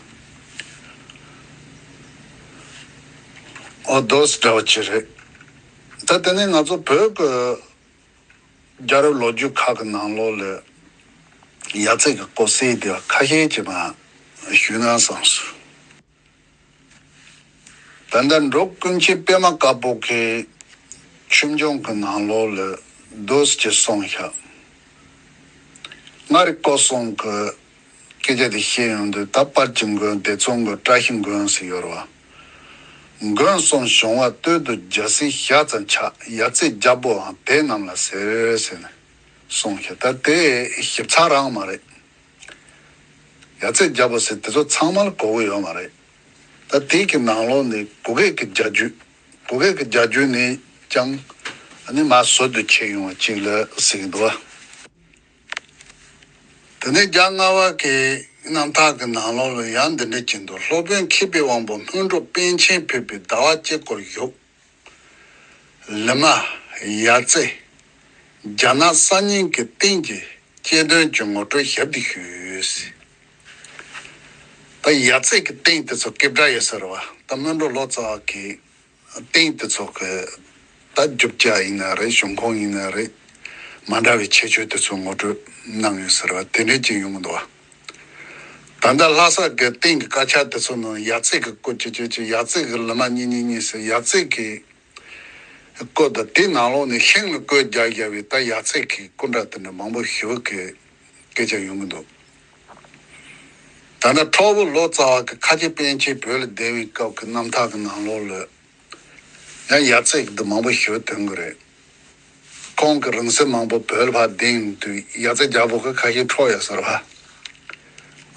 ཨོ་དོ་སི་འདྲ་བ་ཅིག་རེད། ད་དེ་ནས་ང་ཚོ་བོད་ཀྱི་རྒྱལ་རབས་ལོ་རྒྱུས་ཁག་གི་ནང་ལོགས་ལ་ཡ་ཙིག་གི་སྐོར་གསལ་བདེ་བ་ཁ་ཤས་ཅིག་མར་ཞུས་ན་བསམས་སོང་། ད་ལྟ་འབྲོག་ཀུན་མཁྱེན་པད་མ་དཀར་པོ་གི་ཆོས་འབྱུང་གི་ནང་ལོགས་ལ་འདུག་སེ་ཅིག་གསུངས་ཤག་སྔར་སྐུ་སྲུང་གི་སྐད་ཆ་དེ་བཤད་ཡོང་དུས། ད་སྤར་གྱི་མགོན། སྡེ་ཚོང་གི་བཀྲ་ཤིས་མགོན་ཟེར་ཡོད་རེད་བ། མགོན་གསུམ་བྱུང་བ་སྟོད་དུ་རྒྱལ་སྲིད་ཞག་ཙམ་ཆགས། ཡ་ཙིག་རྒྱལ་པོའང་དེ་རྣམས་ལ་ཟེར་ཟེར་ནས་གསུངས་ཤག་ད་དེ་ཞིབ་ཚགས་རང་མ་རེད། ཡ་ཙིག་རྒྱལ་པོ་ཟེར་དེ་ཚོ་ཚང་མ་ལ་གོ་གི་ཡོད་མ་རེད། ད་དེ་གི་ནང་ལོགས་ནས་གུ་གེ་གི་རྒྱལ་རྒྱུད། གུ་གེ་གི་རྒྱལ་རྒྱུད་ནས་ཀྱང་ཨ་ནི་མར་ཟུར་དུ་ཕྱེ་ཡོང་བ་ཅིག་ལ་ཟེར་གི་འདུག་བ། དེ་ནས་རྒྱལ་ལྔ་པ་གི་རྣམ་ཐར་གི་ནང་ལོགས་ལ་ཡང་འདི་འདྲ་ཅིག་འདུག་སློབ་དཔོན་མཁས་པའི་དབང་པོ་སྔོན་འགྲོ་པཎ་ཆེན་ཕེབས་པའི་ཟླ་བ་གཅིག་སྐོར་བཞུགས། ལི་མ། ཡ་ཙི། རྒྱ་ནག་གསར་རྙིང་གི་སྟེང་གི་སྐྱེ་དོན་གྱི་ངོ་སྤྲོད་ཞིབ་ཏུ་ཞུས། ད་ཡ་ཙི་གི་སྟེང་དེ་ཚོ་སྐད་གྲགས་ཡོད་ས་རེད་བ། ད་སྔོན་འགྲོ་ལོ་ཙཱ་བ་གི་སྟེང་དེ་ཚོ་གི་ད་རྒྱུ་ཆ་ཡིན་ན་རེད། བྱུང་ཁུངས་ཡིན་ན་རེད། མ་འདྲ་བའི་ཁྱད་ཆོས་དེ་ཚོ་ངོ་སྤྲོད་གནང་ཡོད་ས་རེད་བ། དེ་འདྲ་ཅིག་ཡོང་གི་འདུག་བ། ད་ལྟ་ལྷ་ས་གི་སྟེང་གི་དཀར་ཆག་དེ་ཚོ་ནང་ཡ་ཙི་གི་སྐོར་ཅིག་ཅིག་ཅིག་ཡ་ཙི་གི་ལི་མ་གཉིས་གཉིས་གཉིས་ཟེར། ཡ་ཙི་གི་སྐོར་དང་དེའི་ནང་ལོགས་ནས་ཤིང་ལ་བཀོད་རྒྱག་བཞག་པའི་ད་ཡ་ཙི་གི་སྐུ་འདྲ་དེ་འདྲ་མང་པོ་ཞེ་པོ་གི་སྐད་ཆ་ཡོང་གི་འདུག་ད་ལྟ་ཁྲོ་བོ་ལོ་ཙཱ་བ་གི་ཁ་ཆེ་པཎ་ཆེན་བོད་ལ་བསྡད་པའི་སྐབས་ཀྱི་རྣམ་ཐར་གྱི་ནང་ལོགས་ལ་ཡང་ཡ་ཙི་གི་འདི་མང་པོ་ཞེ་པོ་ཐོན་གི་རེད། ཁོང་གི་རིང་བསྲེལ་མང་པོ་བོད་ལ་ཕར་བསྡད་ཡོང་དུས་ཡ་ཙི་རྒྱལ་པོ་གི་ཁ་ཤས་འཕྲོག་ཡོད་ས་རེད་བ།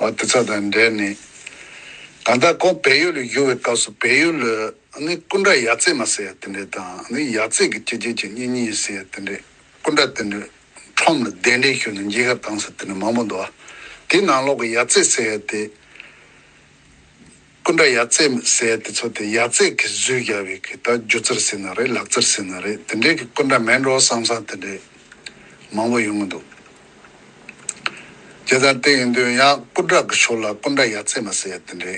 འོ་དེ་ཚོ་དང་འབྲེལ་ནས་གང་ལྟར་ཁོང་བལ་ཡུལ་ལ་བཞུགས་པའི་སྐབས་སུ་བལ་ཡུལ་ལ་ཨ་ནི་སྐུ་འདྲ་ཡ་ཙི་མ་ཟེར་ཡ་དེ་འདྲས་དང་། ཨ་ནི་ཡ་ཙི་གི་ཅི་ཅི་ཅི་གཉིས་གཉིས་ཟེར་ཡ་དེ་འདྲས། སྐུ་འདྲ་དེ་འདྲས་ཁྲོམ་ལ་གདན་འདྲེན་ཞུས་ནས་འཇིགས་སྐུལ་བཏང་ས་དེ་འདྲས་མང་པོ་འདུག་བ། དེའི་ནང་ལོགས་ཀྱི་ཡ་ཙི་ཟེར་ཡ་དེ། སྐུ་འདྲ་ཡ་ཙི་ཟེར་དེ་ཚོ་དེ་ཡ་ཙི་གིས་བཟོས་བཞག་པའི་གི་ད་སྒྱུ་རྩལ་ཟེར་ན་རེད། ལག་རྩལ་ཟེར་ན་རེད། དེ་འདྲའི་གི་སྐུ་འདྲ་མེད་འགྲོ་བསམ་བསམ་དེ་འདྲའི་མང་པོ་ཡོང་གི་འདུག་བྱས་ཙང་དེ་ཡིན་དུས་ཡང་སྐུ་འདྲ་གི་ཕྱོགས་ལ་སྐུ་འདྲ་ཡ་ཙི་མ་ཟེར་དེ་འདྲའི་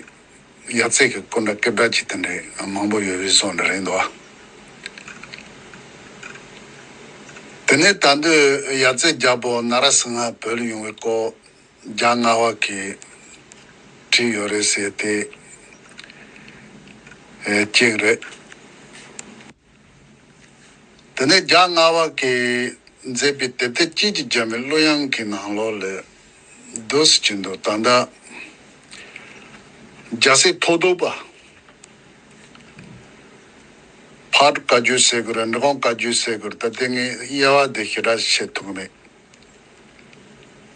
ཡ་ཙི་གི་སྐུ་འདྲ་སྐད་གྲགས་ཅིག་དེ་འདྲའི་མང་པོ་ཡོད་པའི་བཟོ་འདྲ་རེད་འདུག་དེ་ནས་ད་དུང་ཡ་ཙི་རྒྱལ་པོ་ནཱ་ར་སིང་ཧ་བོད་ལ་ཡོང་བའི་སྐོར། རྒྱལ་ལྔ་པ་གིས་བྲིས་ཡོད་རེད་ཟེར་ཏེ་གཅིག་རེད། དེ་ནས་རྒྱལ་ལྔ་པ་གིས་མཛད་པའི་དེབ་ཐེར་དཔྱིད་ཀྱི་རྒྱ་མའི་གླུ་དབྱངས་ཀྱི་ནང་ལོགས་ལ་འདུག་སེ་བྲིས་འདུག་ད་ལྟ་རྒྱལ་སྲས་ཐོག་ཐོག་པ། ཕག་གྲུ་བཀའ་བརྒྱུད་ཟེར་དགོས་རེད། འབྲི་གུང་བཀའ་བརྒྱུད་ཟེར་དགོས་རེད། ད་དེ་ངས་དབྱེ་བ་དེ་ཞེ་དྲག་བྱེད་ཐུབ་ཀྱི་མེད།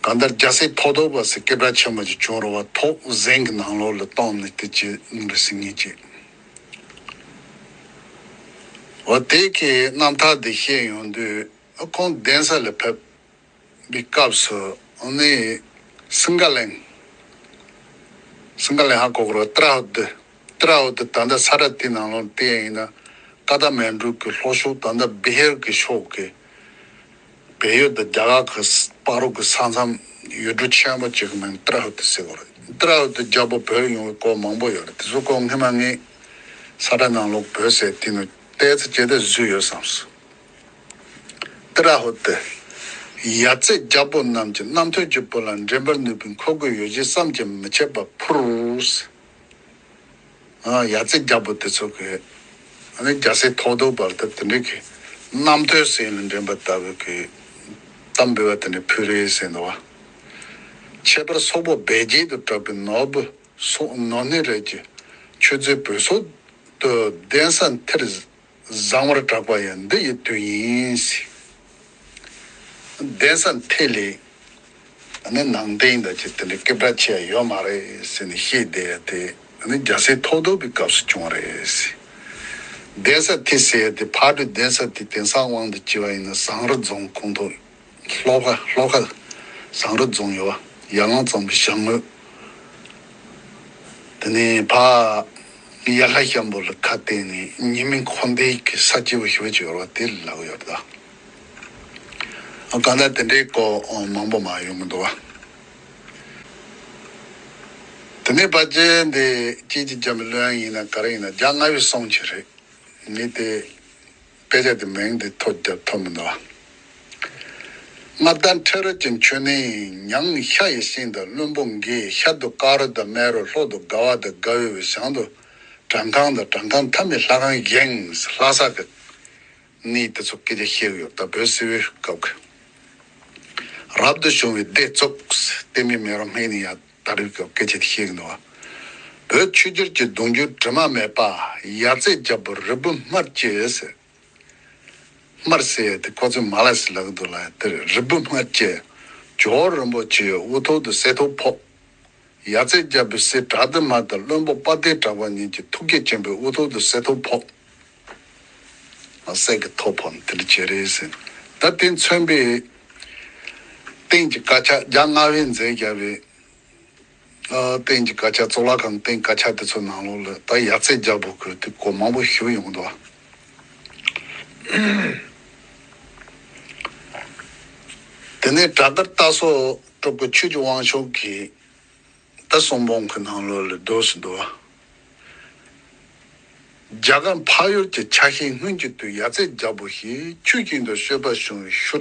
གང་ལྟར་རྒྱལ་སྲས་ཐོག་ཐོག་པ་ཟེར་སྐད་གྲགས་ཆེན་པོ་ཅིག་བྱུང་རེད་བ། ཐོག་ཟན་གྱི་ནང་ལོགས་ལ་བཏང་ནས་དེ་ཅི་ནང་རེད་ཟེར་ངེས་ཀྱི། འོ་དེ་གི་རྣམ་ཐར་དེ་བཤད་ཡོང་དུས། ཁོང་གདན་ས་ལ་ཕེབས་པའི་སྐབས་སུ་ཨ་ནི་སིང་ག་ལན། སིང་ག་ལན་ཧ་གོ་གི་རེད། ཏྲ་ཧུ་ཏི། ཏྲ་ཧུ་ཏི་ད་ལྟ་ས་རཱ་ཏིའི་ནང་ལོགས་བལྟས་ཡིན་ན་ཀ་ཐ་མན་གྲུ་གི་ལྷོ་ཕྱོགས། ད་ལྟ་བི་ཧར་གི་ཕྱོགས་ཀྱི་བལ་ཡུལ་དང་རྒྱ་གར་གྱི་བར་དུ་གི་ས་མཚམས་ཡུལ་གྲུ་ཆེན་པོ་གཅིག་གི་མིང་ཏྲ་ཧུ་ཏི་ཟེར་གི་རེད། ཏྲ་ཧུ་ཏི་རྒྱལ་པོ་བོད་ཡོང་བའི་སྐོར་མང་པོ་ཡོད་རེད། དེ་ཚོ་སྐོར་སྔོན་མ་ངས་ས་རཱ་ནང་ལོགས་བོད་ཟེར་དེ་ནས་ཏོག་ཙམ་ཇི་ལྟར་བཟོས་ཡོད་བསམས་སོང་། ཏྲ་ཧུ་ཏི། ཡ་ཙི་རྒྱལ་པོ་རྣམས་ཀྱི་རྣམ་ཐོས་ཀྱི་བུ་ལ་འདྲེན་པར་ནུས་པའི་མཁོ་དགུའི་ཡོ་བྱད་བསམ་གྱིས་མི་ཁྱབ་པ་ཕུལ། ཨ། ཡ་ཙི་རྒྱལ་པོ་དེ་ཚོ་གི་ཨ་ནི་རྒྱལ་སྲས་ཐོག་ཐོག་པར་ད་དེ་འདྲའི་གི་རྣམ་ཐོས་ཟེར་ནས་འདྲེན་པ་ལྟ་བུའི་གི་གཏམ་འབུལ་བ་དེ་འདྲ་ཕུལ་རེད་ཟེར་འདུག་བ། ཁྱད་པར་སོག་པོ་སྦལ་རྗེ་དང་གྲགས་པའི་ནོར་བུ་སོགས་ནོར་སྣོད་རིགས་ཀྱི་ ཁྱོད་ཚོའི་བོད་སོག་ཏུ་གདན་ས་མཐིལ་བཟང་བར་གྲགས་པ་ཡང་འདི་ཡི་དུས་ཡིན། གདན་ས་མཐིལ་ལས་ནི་ནང་རྟེན་དང་ཅི་དེ་འདྲའི་སྐད་གྲགས་ཆེ་ཡ་ཡོད་མ་རེད་ཟེར་ནས་བཤད་བསྡད་ཡ་དེ་ནི་རྒྱལ་སྲས་ཐོག་ཐོག་པའི་སྐབས་སུ་བྱུང་བ་རེད། གདན་ས་མཐིལ་ཟེར་ཡ་དེ་ཕག་གྲུ་གདན་ས་དེ་དེང་སང་དབང་དུ་བྱས་པ་ཡིན་ན་བཟང་རི་རྫོང་ཁོངས་གཏོགས། ལྷོ་ཁ་ལྷོ་ཁ་བཟང་རི་རྫོང་ཡོད་པ། ཡར་ལངས་གཙང་པོའི་བྱང་ངོས། དེ་ནས་ཕ་ཡར་ལྷ་ཤམ་པོ་ལ་ཁ་གཏད་ནས་ཉི་མའི་འཁོར་འདས་ཀྱི་ས་སྐྱིད་པོ་ཞེ་པོ་ཅིག་ཡོད་པ་དེ་ལབ་ཡོད་ད། གང་ལྟར་དེ་འདྲའི་སྐོར་མང་པོ་མ་ཡོང་གི་འདུག་བ། དེ་ནས་ཕ་རྗེས་འདི་སྐྱིད་ཀྱི་རྒྱ་མི་ལོན་ཡིན་ན་ག་རེ་ཡིན་ན་རྒྱ་མངའ་བའི་སྲུང་བྱེད་རེད། མི་དེ། དཔེ་ཆ་དེ་མིང་དེ་ཐོ་རྒྱབ་ཐོབ་མི་འདུག་བ། མངའ་བདག་ཁྲི་རལ་གྱི་མཆོད་གནས་ཉང་ཤར་ཡི་ཤིང་དང་བློན་པོ་འགའི་ཤར་དུ་དཀར་རོ་དང་སྨན་རོ་ལྷོ་དུ་དགའ་བ་དང་དགའ་བའི་བྱང་དུ་བྲང་ཁང་དང་བྲང་ཁང་མཐའ་མའི་ལྷ་ཁང་བཞེངས། ལྷ་ས་གི་གནས་དེ་ཚོ་སྐད་ཆ་བཤད་ཀྱི་ཡོད། ད་བོད་སིལ་བུའི་སྐབས་ཀྱི་རབ་ཏུ་བྱུང་བའི་སྡེ་བཙུགས། ལྟད་མོ་མེད་རུང་སྨན་ནི་ཡ། ད་རེས་ཀྱི་སྐད་ཆ་དེ་བཤད་ཀྱི་འདུག་བ། བོད་ཆོས་རྒྱལ་གྱི་གདུང་རྒྱུད་དྲི་མ་མེད་པ་ཡ་རྩེ་རྒྱལ་པོ་རིལ་བུ་སྨར་གྱི་ཟེར། སྨར་ཟེར་ཡ་དེ་ཁོ་ཚོས་མ་ལ་ཟེར་ལབ་ཀྱི་འདུག་ལ་དེར་རིལ་བུ་སྨར་གྱི་ཇོ་བོ་རིན་པོ་ཆེའི་དབུ་ཐོག་ཏུ་གསེར་ཐོག་ཕོག་ཡ་རྩེ་རྒྱལ་པོའི་སྲས་བྲག་ཏུ་མ་དང་བློན་པོ་དཔལ་ལྡན་གྲགས་པ་གཉིས་ཀྱི་ཐུགས་བསྐྱེད་ཆེན་པོའི་དབུ་ཐོག་ཏུ་གསེར་ཐོག་ཕོག་གསེར་གྱི་ཐོག་ཕོག་ནས་དེ་འདྲ་བྱས་རེད་ཟེར། ད་དེ་མཚོན་པའི་སྟེང་གི་དཀར་ཆག་རྒྱ་མངའ་བས་མཛད་བཞག་པའི། ཨ། སྟེང་གི་དཀར་ཆག་གཙུག་ལག་ཁང་སྟེང་དཀར་ཆག་དེ་ཚོ་ནང་ལོགས་ལ་ད་ཡ་རྩེ་རྒྱལ་པོ་གི་དེ་སྐོར་མང་པོ་ཞིག་ཡོང་གི་འདུག་བ། དེ་ནས་བྲག་དཀར་རྟ་སོགས་སྤྲུལ་སྐུ་ཆོས་ཀྱི་དབང་ཕྱུག་གི་ད་གསུང་འབུམ་གྱི་ནང་ལོགས་ལ་འདུག་སེ་འདུག་བ། རྒྱ་གར་འཕགས་ཡུལ་གྱི་ཆ་ཤས། སྔོན་གྱི་དུས་ཡ་རྩེ་རྒྱལ་པོ་ཞེས་ཆུ་ཤིང་དུ་སྤྱོད་པ་བྱུང་བའི་ཤུལ་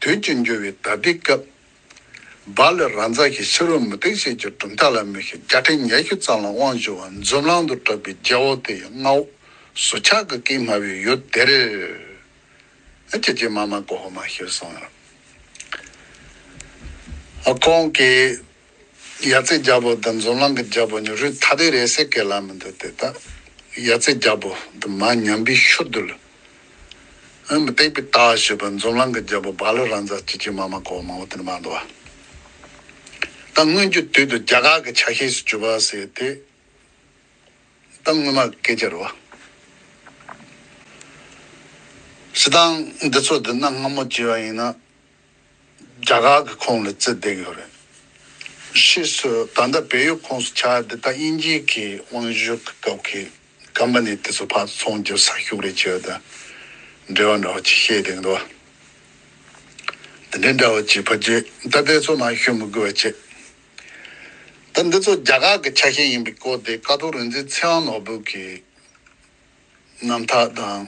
དུས་ཀྱི་འགྱུར་བའི་ད་ལྟའི་སྐབས། སྦ་ལི་རཱ་ཛ་ཞེས་ཕྱི་རོལ་མུ་སྟེགས་བྱེད་ཀྱི་གྲུབ་མཐའ་ལ་མོས་ཤིང་རྒྱལ་ཕྲན་ཉི་ཤུ་ཙམ་ལ་དབང་བསྒྱུར་བ་འཛམ་གླིང་དུ་གྲགས་པའི་རྒྱལ་པོ་དེ་ཡི་མངའ་འོག་ཟུར་ཆག་གི་སྐད་སྨྲ་བའི་ཡུལ་དེར། ཨ་ཅེ་ཅེ་མ་མ་གོ་ཧོ་མ་ཤེས་སོང་ཡང་། ཨ་ཁོང་གིས་ཡ་རྩེ་རྒྱལ་པོ་དང་འཛམ་གླིང་གི་རྒྱལ་པོ་གཉིས་རུས་ཐ་དད་རེད་ཟེར་སྐད་ལ་མི་འདུག་སྟེ། ད་ཡ་རྩེ་རྒྱལ་པོ་འདི་མ་ཉམས་པའི་ཤུལ་དུ་ལ། ཨ་མུ་སྟེགས་པའི་རྟགས་ཞུས་པ་འཛམ་གླིང་གི་རྒྱལ་པོ་སྦ་ལི་རཱ་ཛ་ཅེ་ཅེ་མ་མ་གོ་མང་པོ་དེ་འདྲ་མ་འདུག་བ། ད་སྔོན་གྱི་དུས་དུ་རྒྱ་གར་གྱི་ཆ་ཤས་སུ་གྱུར་པ་ཟེར་ཏེ། ད་སྔོན་མ་སྐད་ཆ་རེད་བ། སྤྱིར་བཏང་འདི་ཚོ་འདི་ན་སྔ་མོ་བྱས་པ་ཡིན་ན་རྒྱ་གར་གྱི་ཁོངས་ལ་བརྩི་བསྡད་ཀྱི་ཡོད་རེད། ཕྱིས་སུ་ད་ལྟ་བལ་ཡུལ་ཁོངས་སུ་ཆགས་འདི་ད་དབྱིན་ཇིའི་གི་དབང་ཤུགས་ཀྱི་སྐབས་ཀྱི་ཀམ་པ་ནི་དེ་ཚོ་ཕར་ཚོང་རྒྱག་ས་ཤུགས་རེ་བྱས་ད་འབྲེལ་བ་འདྲ་བ་ཅིག་བཤད་བསྡད་ཀྱི་འདུག་བ། དེ་འདྲའི་འདྲ་བ་ཅིག་ཕལ་ཆེར་ད་དེ་ཚོ་མ་ཤོད་མི་དགོས་པ་བྱས། ད་འདི་ཚོ་རྒྱ་གར་གྱི་ཆ་ཤས་ཡིན་པའི་སྐོར་དེ་ཀཿཐོག་རིག་འཛིན་ཚེ་དབང་ནོར་བུ་གི་རྣམ་ཐར་དང་།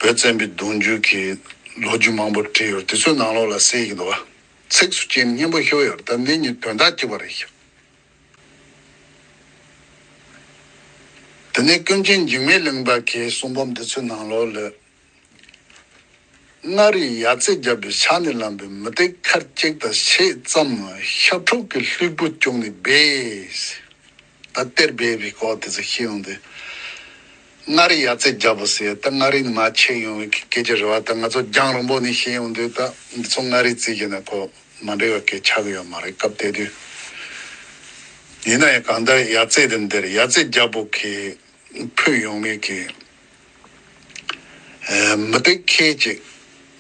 བོད་བཙན་པོའི་གདུང་རྒྱུད་ཀྱི་ལོ་རྒྱུས་མང་པོ་བྲིས་ཡོད། དེ་ཚོའི་ནང་ལོགས་ལ་གསལ་གྱི་འདུག་བ། ཚིགས་སུ་བཅད་ནས་སྙན་པོ་ཞུ་ཡོད། ད་འདི་གཉིས་དོན་དག་གཅིག་པ་རེད་ཤག་དེ་ནས་ཀུན་མཁྱེན་འཇིགས་མེད་གླིང་པ་གི་གསུང་འབུམ་འདི་ཚོའི་ནང་ལོགས་ལ། མངའ་རིས་ཡ་རྩེ་རྒྱལ་པོའི་ཕྱག་ནས་བླངས་པའི་མུ་སྟེགས་མཁར་གཅིག་དང་ཕྱེད་ཙམ་ཤ་ཕྲུག་གི་ལྷུག་པོ་བཅུག་ནས་སྦས། ད་གཏེར་སྦས་པའི་སྐོར་དེ་ཚོ་ཤེས་ཡོང་དུས། མངའ་རིས་ཡ་རྩེ་རྒྱལ་པོ་ཟེར་ད་མངའ་རིས་ནས་མར་ཆད་ཡོང་བའི་སྐད་ཆ་རེད་བ། ད་ང་ཚོ་རྒྱང་རིང་པོ་ནས་ཤེས་ཡོང་དུས་ད་འདི་ཚོ་མངའ་རིས་རྩིས་ཀྱི་ན་ཁོ་མ་འདྲེས་པ་སྐད་ཆགས་ཀྱི་ཡོད་མ་རེད་སྐབས་དེ་དུས། ཡིན་ན་ཡང་གང་ལྟར་ཡ་རྩེ་དེ་འདིར་ཡ་རྩེ་རྒྱལ་པོ་གི་ཕུལ་ཡོང་མེད་ཀྱི། ཨེ། མུ་སྟེགས་ཁལ་གཅིག་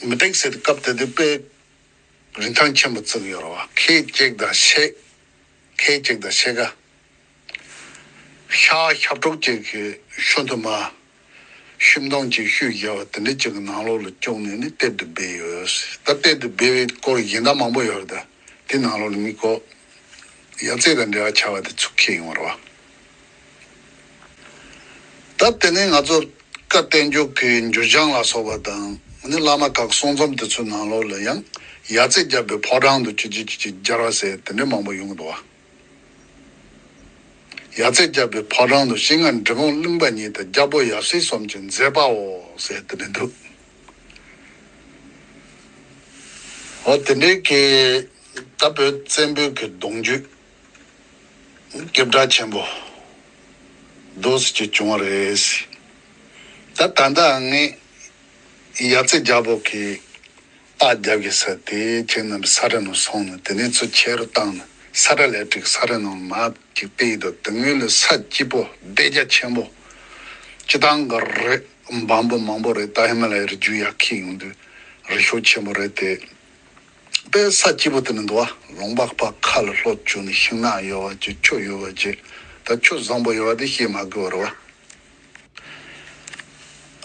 མུ་སྟེགས་ཟེར་སྐབས་དེ་དུས་དཔེ་རིན་ཐང་ཆེན་པོ་བརྩི་གི་ཡོད་རེད་བ། ཁལ་གཅིག་དང་ཕྱེད། ཁལ་གཅིག་དང་ཕྱེད་ཀ་ཤ་ཤ་ཕྲུག་གཅིག་གི་ཤུན་དུ་མ། ཤུན་སྡོང་གཅིག་ཤུ་བཞག་པ་དེ་འདྲ་གཅིག་གི་ནང་ལོགས་ལ་བཅུག་ནས་ནི་གཏེར་དུ་སྦས་ཡོད། ད་གཏེར་དུ་སྦས་པའི་སྐོར་གཞན་དག་མང་པོ་ཡོད་རེད། ད་དེ་ནང་ལོགས་ལ་ངས་ཁོ་ཡ་རྩེ་དང་འབྲེལ་བ་ཆགས་པ་དེ་ཚུར་ཁྱེར་ཡོང་བ་རེད་བ། ད་དེ་ནས་ང་ཚོ་བཀའ་བསྟན་འགྱུར་གྱི་འགྱུར་བྱང་ལ་སོགས་པ་དང་ནི་བླ་མ་ཁག་གསུང་རྩོམ་དེ་ཚོའི་ནང་ལོགས་ལ་ཡང་ཡ་རྩེ་རྒྱལ་པོའི་ཕོ་བྲང་དུ་ཅི་ཅི་ཅི་ཅི་སྦྱར་བ་ཟེར་དེ་འདྲ་མང་པོ་ཡོང་གི་འདུག་བ། ཡ་རྩེ་རྒྱལ་པོའི་ཕོ་བྲང་དུ་ཤིང་ང་འབྲི་གུང་གླིང་པ་གཉིས་དང་རྒྱལ་པོ་ཡབ་སྲས་གསུམ་གྱི་མཛད་པའོ་ཟེར་དེ་འདྲ་འདུག་འོ་དེ་འདྲའི་གི་ད་བོད་བཙན་པོའི་གི་གདུང་རྒྱུད། སྐད་གྲགས་ཆེན་པོ། རྡོ་སུ་ཅིག་བྱུང་བ་རེད། ད་ད་ལྟ་ངས་ཡ་རྩེ་རྒྱལ་པོ་གི་རྟ་རྒྱབ་ཀྱི་ས་དེ་ཁྱེད་རྣམས་ས་ར་ནང་སོང་ནས། དེ་ནས་ཚུར་ཁྱེར་རུ་བཏང་ནས་ས་ར་ལས་ཀྲིག་ས་ར་ནང་མ་ཅིག་སྤེལ་ཡི་འདུག་དེ་སྔོན་ལ་ས་སྐྱིད་པོ་སྡེ་རྒྱ་ཆེན་པོ་སྤྱི་བཏང་གི་རི་འབམ་པོ་མང་པོ་རེད། ད་ཧི་མ་ལ་ཡའི་རི་རྒྱུད་ཡར་འཁྱེར་ཡོང་དུས་རི་ཤོག་ཆེན་པོ་རེད་དེ། དཔེ་ས་སྐྱིད་པོ་དེ་ནི་འདུག་བ། ལུང་པ་ཕར་ཁ་ལ་ལྷོ་བྱོན་ནས་ཤིང་ནགས་ཡོད་པ་ཅིག་ཆུ་ཡོད་པ་ཅིག་ད་ཆུ་བཟང་པོ་ཡོད་པ་དེ་བཤད་མ་དགོས་པ་རེད་བ།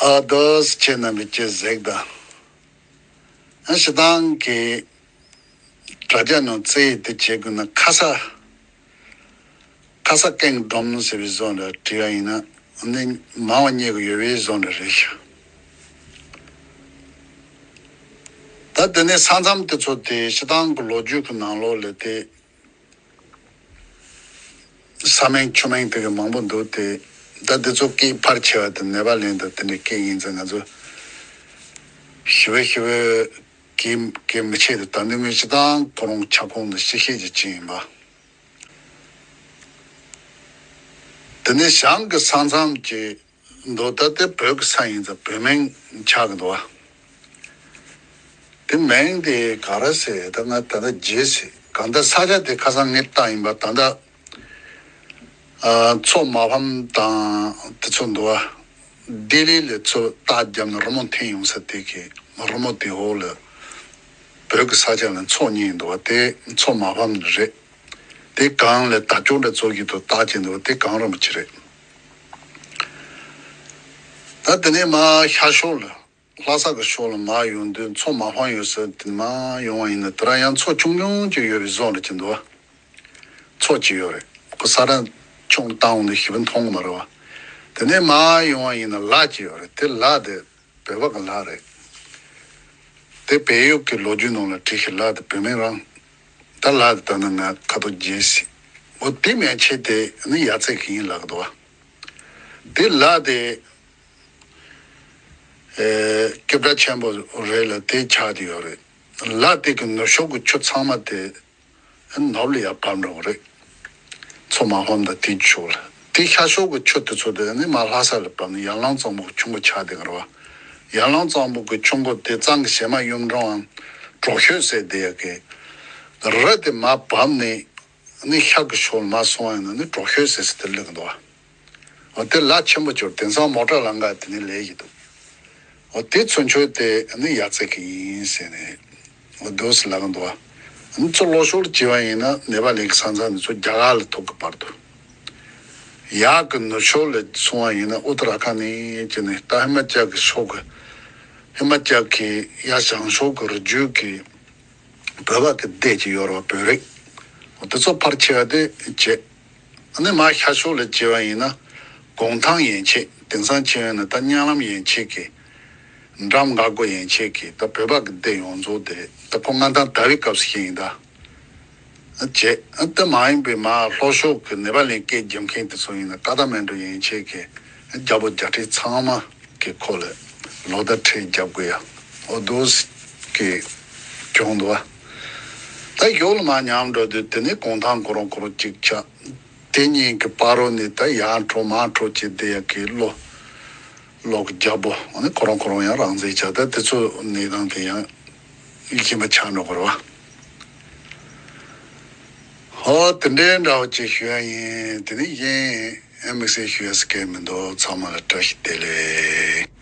ཨ་དོ་ཁྱེད་རྣམ་པས་ཅི་ཟེར་དང་། ཨ་སྤྱི་བཏང་གི་དྲ་རྒྱ་ནང་བཙལ་ཡི་དེ་བྱེད་དགོས་ན། ཁ་ས་ཁ་ས་ཀེང་སྒྲོམ་ཟེར་བའི་བཟོ་འདྲ་བྲིས་པ་ཡིན་ན་ནི་མང་བ་རྙེད་གི་ཡོད་པའི་བཟོ་འདྲ་རེད་ཤག་ད་དེ་ནས་ས་མཚམས་དེ་ཚོ་དེ་སྤྱི་བཏང་གི་ལོ་རྒྱུས་ཀྱི་ནང་ལོགས་ལ་དེ་ས་མིང་ཆུ་མིང་དེ་གི་མང་པོ་འདུག་སྟེ། ད་དེ་ཚོ་སྐད་ཕལ་ཆེ་བ་དེ་ནེ་པ་ལི་དང་དེ་འདྲའི་སྐད་ཡིན་ཙང་ང་ཚོ་ཞི་བའི་ཞི་བའི་སྐད་སྐད་མི་ཆེ་དེ། ད་འདི་ངོས་སྤྱི་བཏང་ཁོ་རང་ཁྱབ་ཁོངས་ནས་ཤི་ཤེས་ཀྱི་ཅི་ཡིན་པ། དེ་ནས་བྱང་གི་ས་མཚམས་ཀྱི་མདོ་ད་ལྟའི་བོད་ཀྱི་ས་ཡིན་ཙང་བོད་མིང་ཆགས་ཀྱི་འདུག་བ། དེ་མིང་དེ་ག་རེ་ཟེར། ད་ང་ད་ལྟ་བརྗེད་ཟེར། གང་ལྟར་ས་ཆ་དེ་ཁ་སང་ངས་བལྟས་ཡིན་པ། ད་ལྟ་ཨ་མཚོ་མ་ཕམ་དང་དེ་ཚོ་འདུག་བ། ལྡི་ལི་ལ་ཚུར་རྟ་བརྒྱབ་ནས་རི་མོ་འཐེན་ཡོང་ས་དེ་གི་རི་མོ་དེ་འོག་ལ་བོད་ཀྱི་ས་ཆ་ལ་མཚོ་གཉིས་འདུག་བ། དེ་མཚོ་མ་ཕམ་རེད། དེ་སྒང་ལ་དར་ལྕོག་འདྲ་ཚོ་གི་དུ་རྟགས་ཅན་འདུག་དེ་གངས་རིན་པོ་ཆེ་རེད། ད་དེ་ནས་མར་ཤར་ཕྱོགས་ལ་ལྷ་ས་གི་ཕྱོགས་ལ་མར་ཡོང་དུས་མཚོ་མ་ཕམ་ཡོད་ས་དེ་མར་ཡོང་བ་ཡིན་ན། དེ་རང་ཡང་མཚོ་ཆུང་ཆུང་ཅིག་ཡོད་པའི་བཟོ་འདྲ་ཅིག་འདུག་མཚོ་ཅིག་ཡོད་རེད། ཁོ་ས་ར་ཆུང་བཏང་འོང་དུས་ཞིབ་མཐོང་གི་མ་རེད་བ། དེ་ནས་མར་ཡོང་བ་ཡིན་ན་ལ་ཅིག་ཡོད་རེད། དེ་ལ་དེ་བོད་པ་གི་ལ་རེད། དེ་བལ་ཡུལ་གྱི་ལོ་རྒྱུས་ནང་ལ་བྲིས་ཤིང་ལ་དེ་བོད་མིང་རང་། ད་ལ་དེ་ད་ནི་ང་ཁ་ཐོག་རྗེས་སི་འོ་དེ་མན་ཆད་དེ་ནི་ཡ་ཙེ་གི་ཡིན་ལབ་གི་འདུག་བ། དེ་ལ་དེ་ཨེ་སྐྱིད་པ་ཆེན་པོ་རེད་ལ་དེ་ཆགས་དེ་ཡོད་རེད། ལ་དེ་གི་ནུབ་ཕྱོགས་ཀྱི་ཆུ་ཚང་མ་དེ། ནོར་ལ་ཡར་བབས་འགྲོ་གི་རེད། མཚོ་མ་ཕམ་དང་དེའི་ཕྱོགས་ལ། དེ་ཤར་ཕྱོགས་ཀྱི་ཆུ་དེ་ཚོ་དེ་ནི་མར་ལྷ་ས་ལ་བབས་ནས་ཡར་ལུང་གཙང་པོ་གི་ཆུ་མགོ་ཆགས་བསྡད་ཀྱི་རེད་བ། ཡར་ལུང་གཙང་པོ་གི་ཆུ་མགོ་དེ་གཙང་གི་བྱེ་མ་གཡུང་དྲུང་ཨམ་གྲོག་ཤོད་ཟེར་བསྡད་ཡག་གི་རི་དེ་མར་བབས་ནས་ནི་ཤར་གྱི་ཕྱོགས་ལ་མར་སོང་བ་ཡིན་ན་ནི་གྲོག་ཤོད་ཟེར་ས་དེ་སླེབས་ཀྱི་འདུག་བ། འོ་དེ་ལ་ཆེན་པོ་གྱུར། དེང་སང་མོ་ཊ་ལམ་ཁ་དེ་ནས་ལས་ཀྱི་འདུག་འོ་དེ་ཚུན་ཆོད་དེ་ནི་ཡ་ཙེ་གི་ཡིན་ཟེར་ནས་འོ་དོ་སི་ལ་གི་འདུག་བ། ཨ་ནི་ཚུར་ལོག་ཕྱོགས་ལ་བྱས་པ་ཡིན་ན་ནེ་པ་ལི་གི་ས་མཚམས་ནས་ཚུར་རྒྱ་གར་ལ་ཐུག་གི་བར་དུ། ཡར་གི་ནུབ་ཕྱོགས་ལ་སོང་བ་ཡིན་ན་ཨུ་ཏ་ར་ཁ་ནི་ཅི་ནི་ད་ཧི་མ་ཅལ་གི་ཕྱོགས་གི་ཧི་མ་ཅལ་གི་ཡར་བྱང་ཕྱོགས་གི་རི་རྒྱུད་གི་བོད་པ་གི་སྡེ་ཅིག་ཡོད་རེད་བ། བོད་རིགས། འོ་དེ་ཚོ་ཕལ་ཆེ་བ་དེ་བྱས། ཨ་ནི་མར་ཤར་ཕྱོགས་ལ་བྱས་པ་ཡིན་ན་གུང་ཐང་ཡན་ཆད། དེང་སང་བྱས་པ་ཡིན་ན་ད་གཉའ་ལམ་ཡན་ཆད་ཀྱི་འགྲམ་འགག་སྒོ་ཡན་ཆད་ཀྱི་ད་བོད་པ་གི་སྡེ་ཡོངས་རྫོགས་དེ་ད་ཁོ་མངའ་ཐང་དར་བའི་སྐབས་སུ་ཤེས་ཡིན་ད། བྱས། ཨ་དེ་མ་ཡིན་པའི་མར་ལྷོ་ཕྱོགས་ཀྱི་ནེ་པ་ལིའི་སྐད་རྒྱབ་མཁན་དེ་ཚོ་ཡིན་ན་ཀ་ཐ་མན་ཌུ་ཡན་ཆད་ཀྱི་རྒྱལ་པོ་རྒྱལ་ཕྲན་ཚང་མ་གི་ཁོ་ལ་ལོ་ཟླ་ཁྲི་རྒྱབ་དགོས་ཡ། འོ་དོ་སི་གི་གྱོང་འདུག་བ། ད་ཡོག་ལ་མ་ཉམས་འགྲོ་དུས་དེ་ནས་གུང་ཐང་ཁོ་རང་ཁོ་རང་གཅིག་ཆགས། དེ་གཉིས་ཀྱི་བར་རོ་ནས་ད་ཡར་འཕྲོ་མར་འཕྲོ་བྱེད་བསྡད་ཡ་གི་ལོ་ལོག་རྒྱལ་པོ་ཨ་ནི་ཁོ་རང་ཁོ་རང་ཡང་རང་བཙན་ཆགས། ད་དེ་ཚོ་གནས་སྟངས་དེ་ཡང་ཡིད་ཆེས་པ་ཆགས་འགྲོ་གི་རེད་བ། ཧོ་དེ་འདྲའི་འདྲ་བོ་ཅིག་ཞུ་ཡ་ཡིན། དེ་ནས་གཞན་དམིགས་བསལ་ཞུ་ཡ་ཟེར་མཁན་མི་འདུག་ཚང་མ་ལ་བཀྲ་ཤིས་བདེ་ལེགས།